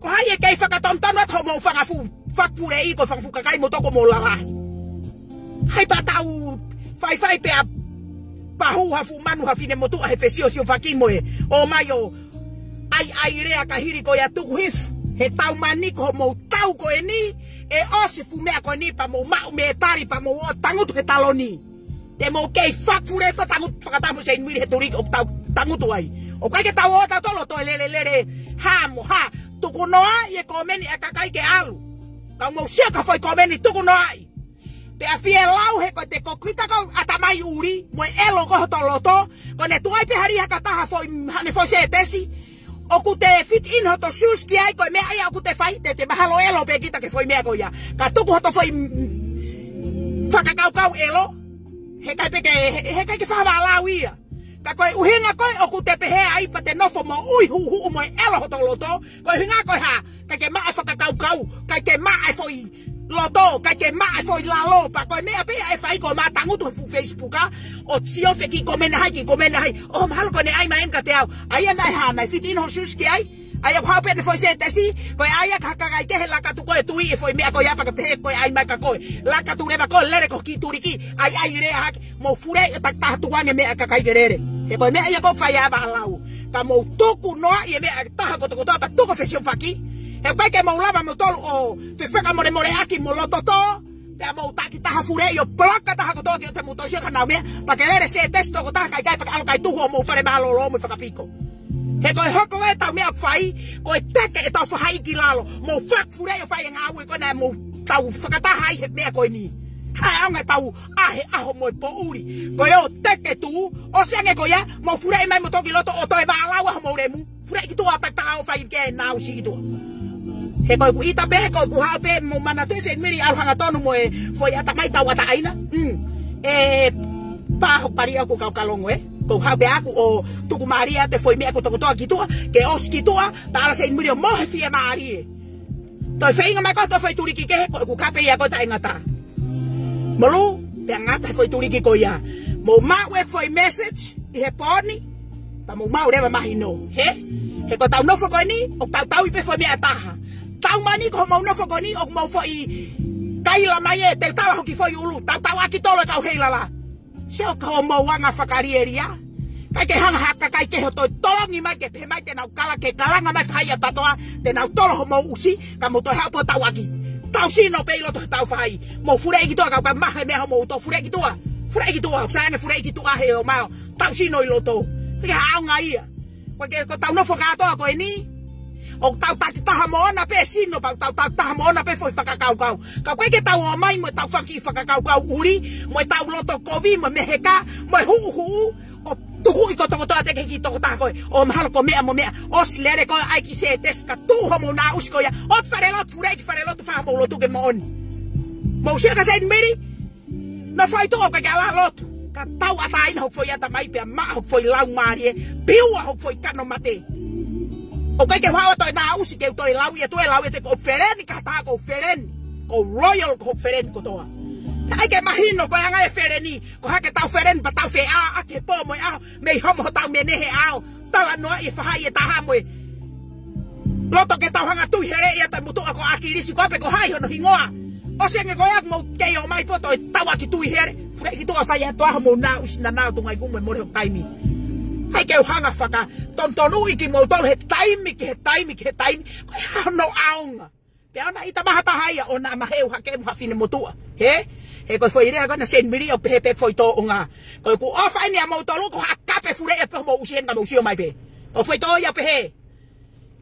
Ko hai ʻe kei fakatonutonu atu hoʻomou fanga fuʻu, fakafuleʻi ko e fanga fuʻu kakai moutolu ko hoʻomou lalahi. Hai pea tau faifai pea pahu ha fuʻu manu ha finemotuʻa he fesiosiofaki mo e. ʻOmai ʻo ʻaiʻai lea ka hili ko ia tuku hifo. He tau mani ko hoʻomou tau ko eni, ʻe ʻosi fuʻu meʻa ko eni pea mou maʻu mētali pea mou ō tangutu he taloni. Te mou kei fakafuleʻi pea tangutu fakataha mo Seinimili he tuliki ʻoku tau tangutu ai. ʻOku ʻikai ke tau ō tautolu ʻo toe lele lele hā mo hā. Tukunoaʻi e kōmeni ʻa e kakai ke ʻalu. Ka mou sio ki he foʻi kōmeni tukunoaʻi. Pea fie lau he ko e te ko kita ko e ʻatamai ʻuli, mo e ʻelo ko hoto loto, ko ʻene tuai pē ha lī haka taha foʻi, haʻane foʻi sētesi, ʻoku te fit in hoto shoes ki ai ko e meʻa ia ʻoku te fai, te te mahalo ʻelo pē kita ki he foʻi meʻa ko ia. Ka tuku hoto foʻi, mm, fakakaukau ʻelo, he ʻikai pē ke, he, he ʻikai ke fakavālau ia. Ka ko e ʻuhinga ko ē ʻoku te pehē ai pea te nofo mo ui huʻuhuʻu mo e ʻelo hoto loto, ko e ʻuhinga ko e hā, ʻikai ke maʻa e fakakaukau, ʻikai ke maʻa e foʻi loto, ʻikai ke maʻa e foʻi lalo, pea ko e meʻa pē ia ʻe fai ko e mā tangutu he fuʻu Facebook ʻa, ʻo sio fē kiʻi kōmeni ʻa hai, kiʻi kōmeni ʻa hai, ʻo mahalo ko ʻene ʻai mai eni kiate au, ʻa ia naʻe hā, naʻe fit in ho shoes ki ai, ʻa ia ʻoku haʻu pē ʻene foʻi sētesi, ko e ʻai ʻa e kakai kehe laka atu ko e tui e foʻi meʻa ko ia pea ke pehē ko e ʻai mai kia koe, laka atu leva koe lele ko e kiʻi tuliki, ʻaiʻai lea hake, mou fuleʻi ʻo takitaha tukuange meʻa ʻa e kakai ke lele. He ko e meʻa ia ʻoku fai ʻa e vālau. Ka mou tukunoaʻi e meʻa ʻa e taha kotokotoa pea tuku fesiofaki. He ʻikai ke mou lava moutolu ʻo fefakamolemoleʻaki mo loto tō. Pea mou takitaha fuleʻi ʻo palaka taha kotoa ke ʻoua te mou toe sio ki haʻanau meʻa. Pea ke lele sētesi tokotaha kae ʻikai pea ke ʻalu kae tuhu ʻo mou fale mālōlō mo fakapiko. He ko e hoko ʻetau meʻa ʻoku fai, ko e teke ʻetau fahaʻi ki lalo. Mou fakafuleʻi ʻo fai e ngāue ko ena mou tau fakataha ai he meʻa ko eni. Hā e ʻaonga ʻetau ʻahe ʻaho mo e poʻuli. Ko e ō teke tuʻu, ʻosi ange ko ia, mou fuleʻi mai moutolu ki loto ʻo toe vālau ʻa hoʻomou lemu. Fuleʻi ki tuʻa takitaha ʻo fai ke nau si ki tuʻa. He ko ʻeku ʻita pē, ko ʻeku haʻu pē, mou manatu ʻe Seinimili ʻalu hangatonu mo e foʻi ʻatamai tauʻatāina. Mm. ʻE pā hoku pali ʻaku kau kalongo ē. Ko e haʻu pē ʻaku ʻo tuku mālie atu e foʻi meʻa kotokotoa ki tuʻa, ke ʻosi ki tuʻa, pea ʻala Seinimili ʻo mohe fiemālie. Toe feinga mai koe ʻo toe foʻi tuliki kehe, ko ʻeku kape ia ko e taʻengata. Molu, pea ngata he foʻi tuliki ko ia. Mou maʻu e foʻi message ʻi he pō ni, pea mou maʻu leva mahino. Hē? He ko ʻetau nofo ko eni, ʻoku tau tauʻi pē foʻi meʻa ʻe taha. Taimi ni ko hoʻomou nofo ko eni, ʻoku mou foʻi kaila mai ē, te u tala hoku foʻi ʻulu, tau tauʻaki tolo e kau heilala. Sio ki hoʻomou anga fakalielia. ʻIkai ke hanga ha kakai kehe ʻo toe tolongi mai ke pehē mai te nau kala ke kalanga mai faʻahi ʻa PATOA, te nau tolo hoʻomou ʻusi, ka mou toe haʻu pē ʻo tauʻaki. Tau sino pē ʻi loto he tau faʻahi. Mou fuleʻi ki tuʻa kau ka maha e meʻa hoʻomou uto, fuleʻi ki tuʻa. Fuleʻi ki tuʻa, ʻoku sai ange fuleʻi ki tuʻa he ʻomau. Tau sino ʻi loto. ʻIkai ha ʻaonga ia. Ko e ke, ko ʻetau nofo kātoa ko eni. ʻOku tau tatitaha moʻona pē sino, pea ʻoku tau tatitaha moʻona pē foʻi fakakaukau. Ka ʻoku ʻikai ke tau ō mai mo ʻetau fanga kiʻi fakakaukau ʻuli, mo ʻetau loto kovi, mo e meheka, mo e huʻuhuʻu, ʻo tukuʻi kotokotoa atu ki he kiʻi tokotaha ko ē, ʻo mahalo ko e meʻa mo e meʻa, ʻosi lele ko ē ʻai ki he sētesi ka tuʻu hoʻomou naʻusi ko ia, ʻo falelotu, fuleʻi ki falelotu, fai hoʻomou lotu ke moʻoni. Mou sio kia Saint Mary, nofo ʻi tuʻa ʻoku ʻikai ke ala lotu. Ka tauʻatāina hoku foʻi ʻatamai pea maʻa hoku foʻi laumālie, piua hoku foʻi kano mate. ʻOku ʻikai ke u haʻu ʻo toe naʻusi ke u toe lau ia tuʻa, lau ia tuʻa, ko e feleni ka tā ko e feleni. Ko e royal ko e feleni kotoa. Pea ʻai ke mahino ko e anga e feleni, ko e hā ke tau feleni pea tau feʻāʻaki he pō mo e ʻaho, mei homo hotau mene he ʻao. Talanoaʻi e faʻahi ʻe taha mo e loto ke tau hanga tui hele ia tai mutuʻa ko ʻAkilisi ko ē pe ko hai hono hingoa. ʻOsi ange ko ia ʻoku mou kei ō mai pē ʻo toe tauʻaki tui hele. Fuleʻi ki tuʻa, fai atu hoʻomou naʻusi naʻa nau tunga i kumu e mole hoku taimi. ʻAi ke u hanga fakatonutonuʻi kimoutolu he taimi ki he taimi ki he taimi. Ko e hā hono ʻaonga? Pea ʻoua naʻa ʻita mai ha taha ia, ʻoua naʻa maheu hake mo ha fine motuʻa. Hē? He ko e foʻi lea ko ē naʻe Saint Mary ʻo pehē pē foʻi tōʻonga. Ko ʻeku ʻofa eni ʻamoutolu ko ha kape fuleʻi pē hoʻomou ʻusi he ngaahi mou sio mai pē. Ko e foʻi tō ia pehē.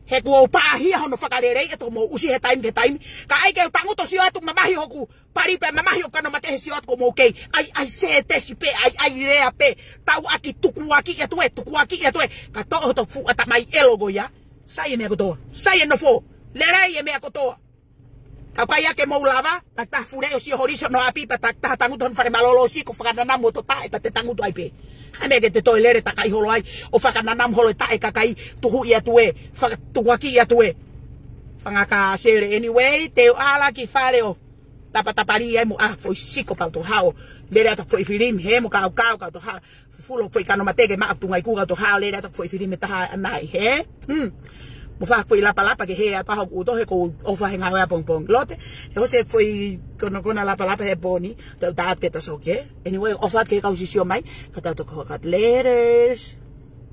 He kuo pāhia hono fakalelei ʻe hoʻomou ʻusi he taimi ki he taimi. Ka ʻai ke u tangutu ʻo sio atu mamahi hoku pali pē mamahi hoku kano mate he sio atu ko mou kei. ʻAi, ʻai sētesi pē, ʻai, ʻai lea pē. Tauʻaki tukuakiʻi atu ē, tukuakiʻi atu ē. Ka toʻo hoto fuʻu ʻatamai ʻelo ko ia. Sai e meʻa kotoa. Sai e nofo. Lelei e meʻa kotoa. Ka ʻoku ʻikai ke mou lava, takitaha fuleʻi ʻo sio holi sio no api pea takitaha tangutu hono fale mālōlō siko fakananamu hoto taʻe pea te tangutu ai pē. Hā e meʻa ke te toe lele takai holo ai, ʻo fakananamu holo e taʻe kakai, tuhuʻi atu ē, fakatukuakiʻi atu ē. Fanga kāsele, anyway, te u ala ki fale ʻo tapatapalī ai mo ʻai foʻi siko pea u toe haʻu ʻo lele atu foʻi filimi, hē, mo kaukau, kau toe haʻu. Fulo foʻi kano mate ke maʻa tunga i kuka toe haʻu ʻo lele atu foʻi filimi ʻe taha ʻanai, hē? Hmm. Mo fai foʻi lapalapa ke hē atu hoku ʻuto he ʻoku ou ʻofa he ngāue ʻapongipongi. Lote, he hose foʻi konakona lapalapa he pō ni, tau tā atu ke ta soke. Anyway, ʻofa atu ki he kau sisio mai, ka tau toki hoko atu. Laters.